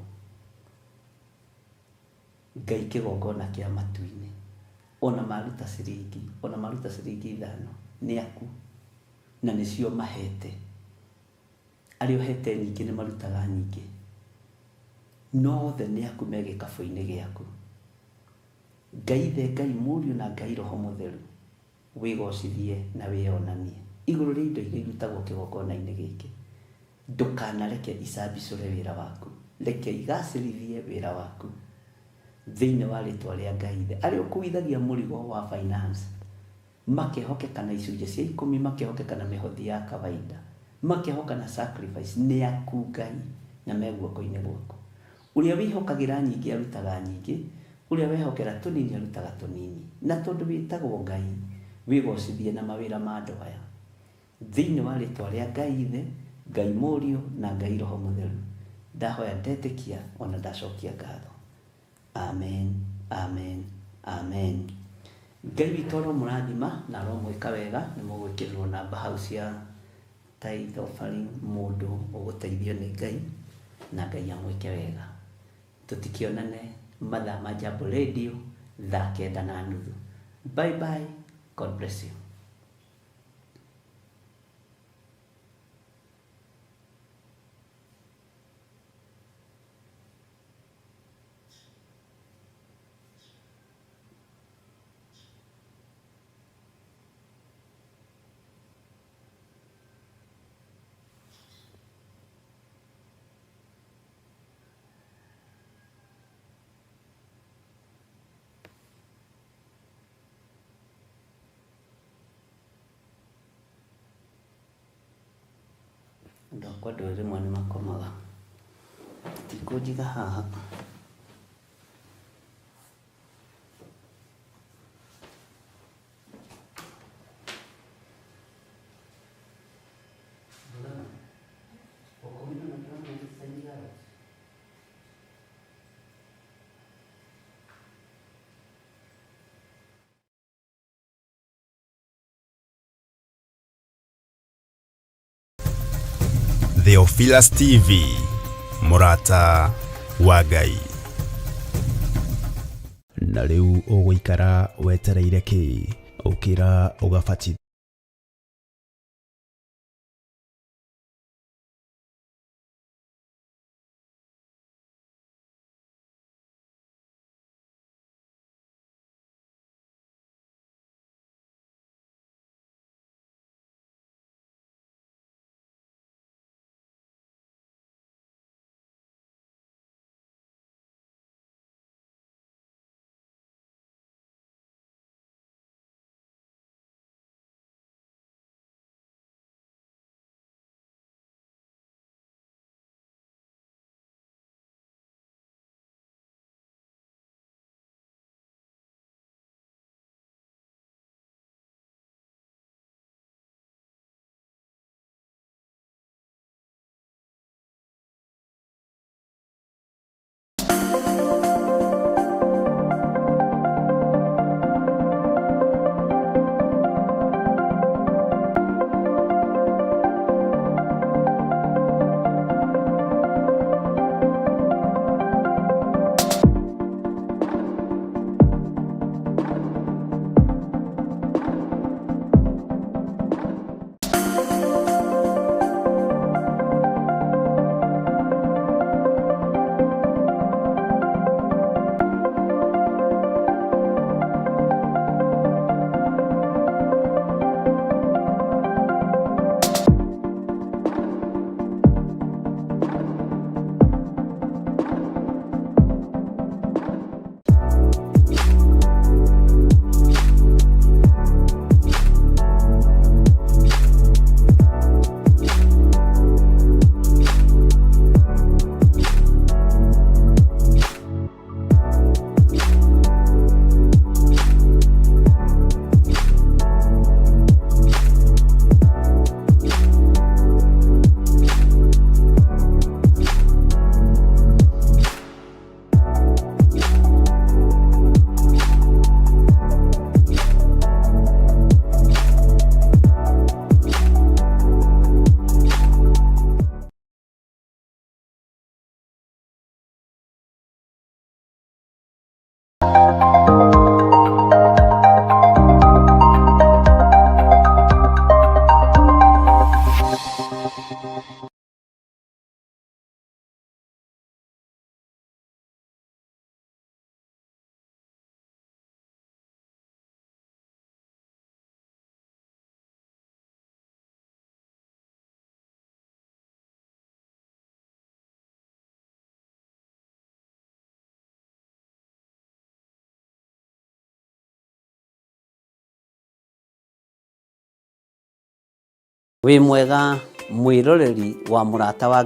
Ngai kĩgongona kĩa matu-inĩ. Ona maruta ciringi, ona maruta ciringi ithano, nĩ aku na nĩcio mahete. Arĩa ũhete nyingĩ nĩ marutaga nyingĩ. No othe nĩ aku me gĩkabũ-inĩ gĩaku. Ngai Ithe, Ngai Mũriũ na Ngai Roho Mũtheru, wĩgocithie na wĩyonanie igũrũ rĩa indo iria irutagwo kĩgongona-inĩ gĩkĩ. Ndũkanareke icambicũre wĩra waku, reke igacĩrithie wĩra waku thĩinĩ wa rĩtwa rĩa Ngai Ithe. Arĩa ũkuithagia mũrigo wa finance, makehokeka na icunjĩ cia ikũmi, makehokeka na mĩhothi ya kawaida, makehoka na sacrifice, nĩ aku Ngai na me guoko-inĩ gwaku. Ũrĩa wĩhokagĩra nyingĩ arutaga nyingĩ, ũrĩa wehokera tũnini arutaga tũnini. Na tondũ wĩtagwo Ngai, wĩgocithie na mawĩra ma andũ aya. Thĩinĩ wa rĩtwa rĩa Ngai Ithe, Ngai Mũriũ na Ngai Roho Mũtheru, ndahoya ndetĩkia ona ndacokia ngatho. Amen, amen, amen. Ngai witũ aromũrathima na aromwĩka wega. Nĩ mũgwĩkĩrĩrwo namba hau cia tithe offering, mũndũ ũgũteithio nĩ Ngai na Ngai amwĩke wega. Tũtikĩonane mathaa ma Jambo Radio thaa 9:30. Bye bye, God bless you. Andũ akwa ndũĩ rĩmwe nĩ makomaga. Tikũnjiga haha. Theophilus TV, mũrata wa Ngai. Na rĩu ũgũikara wetereire kĩ? Ũkĩra ũgabatithio. Wĩ mwega mwĩroreri wa Mũrata wa Ngai.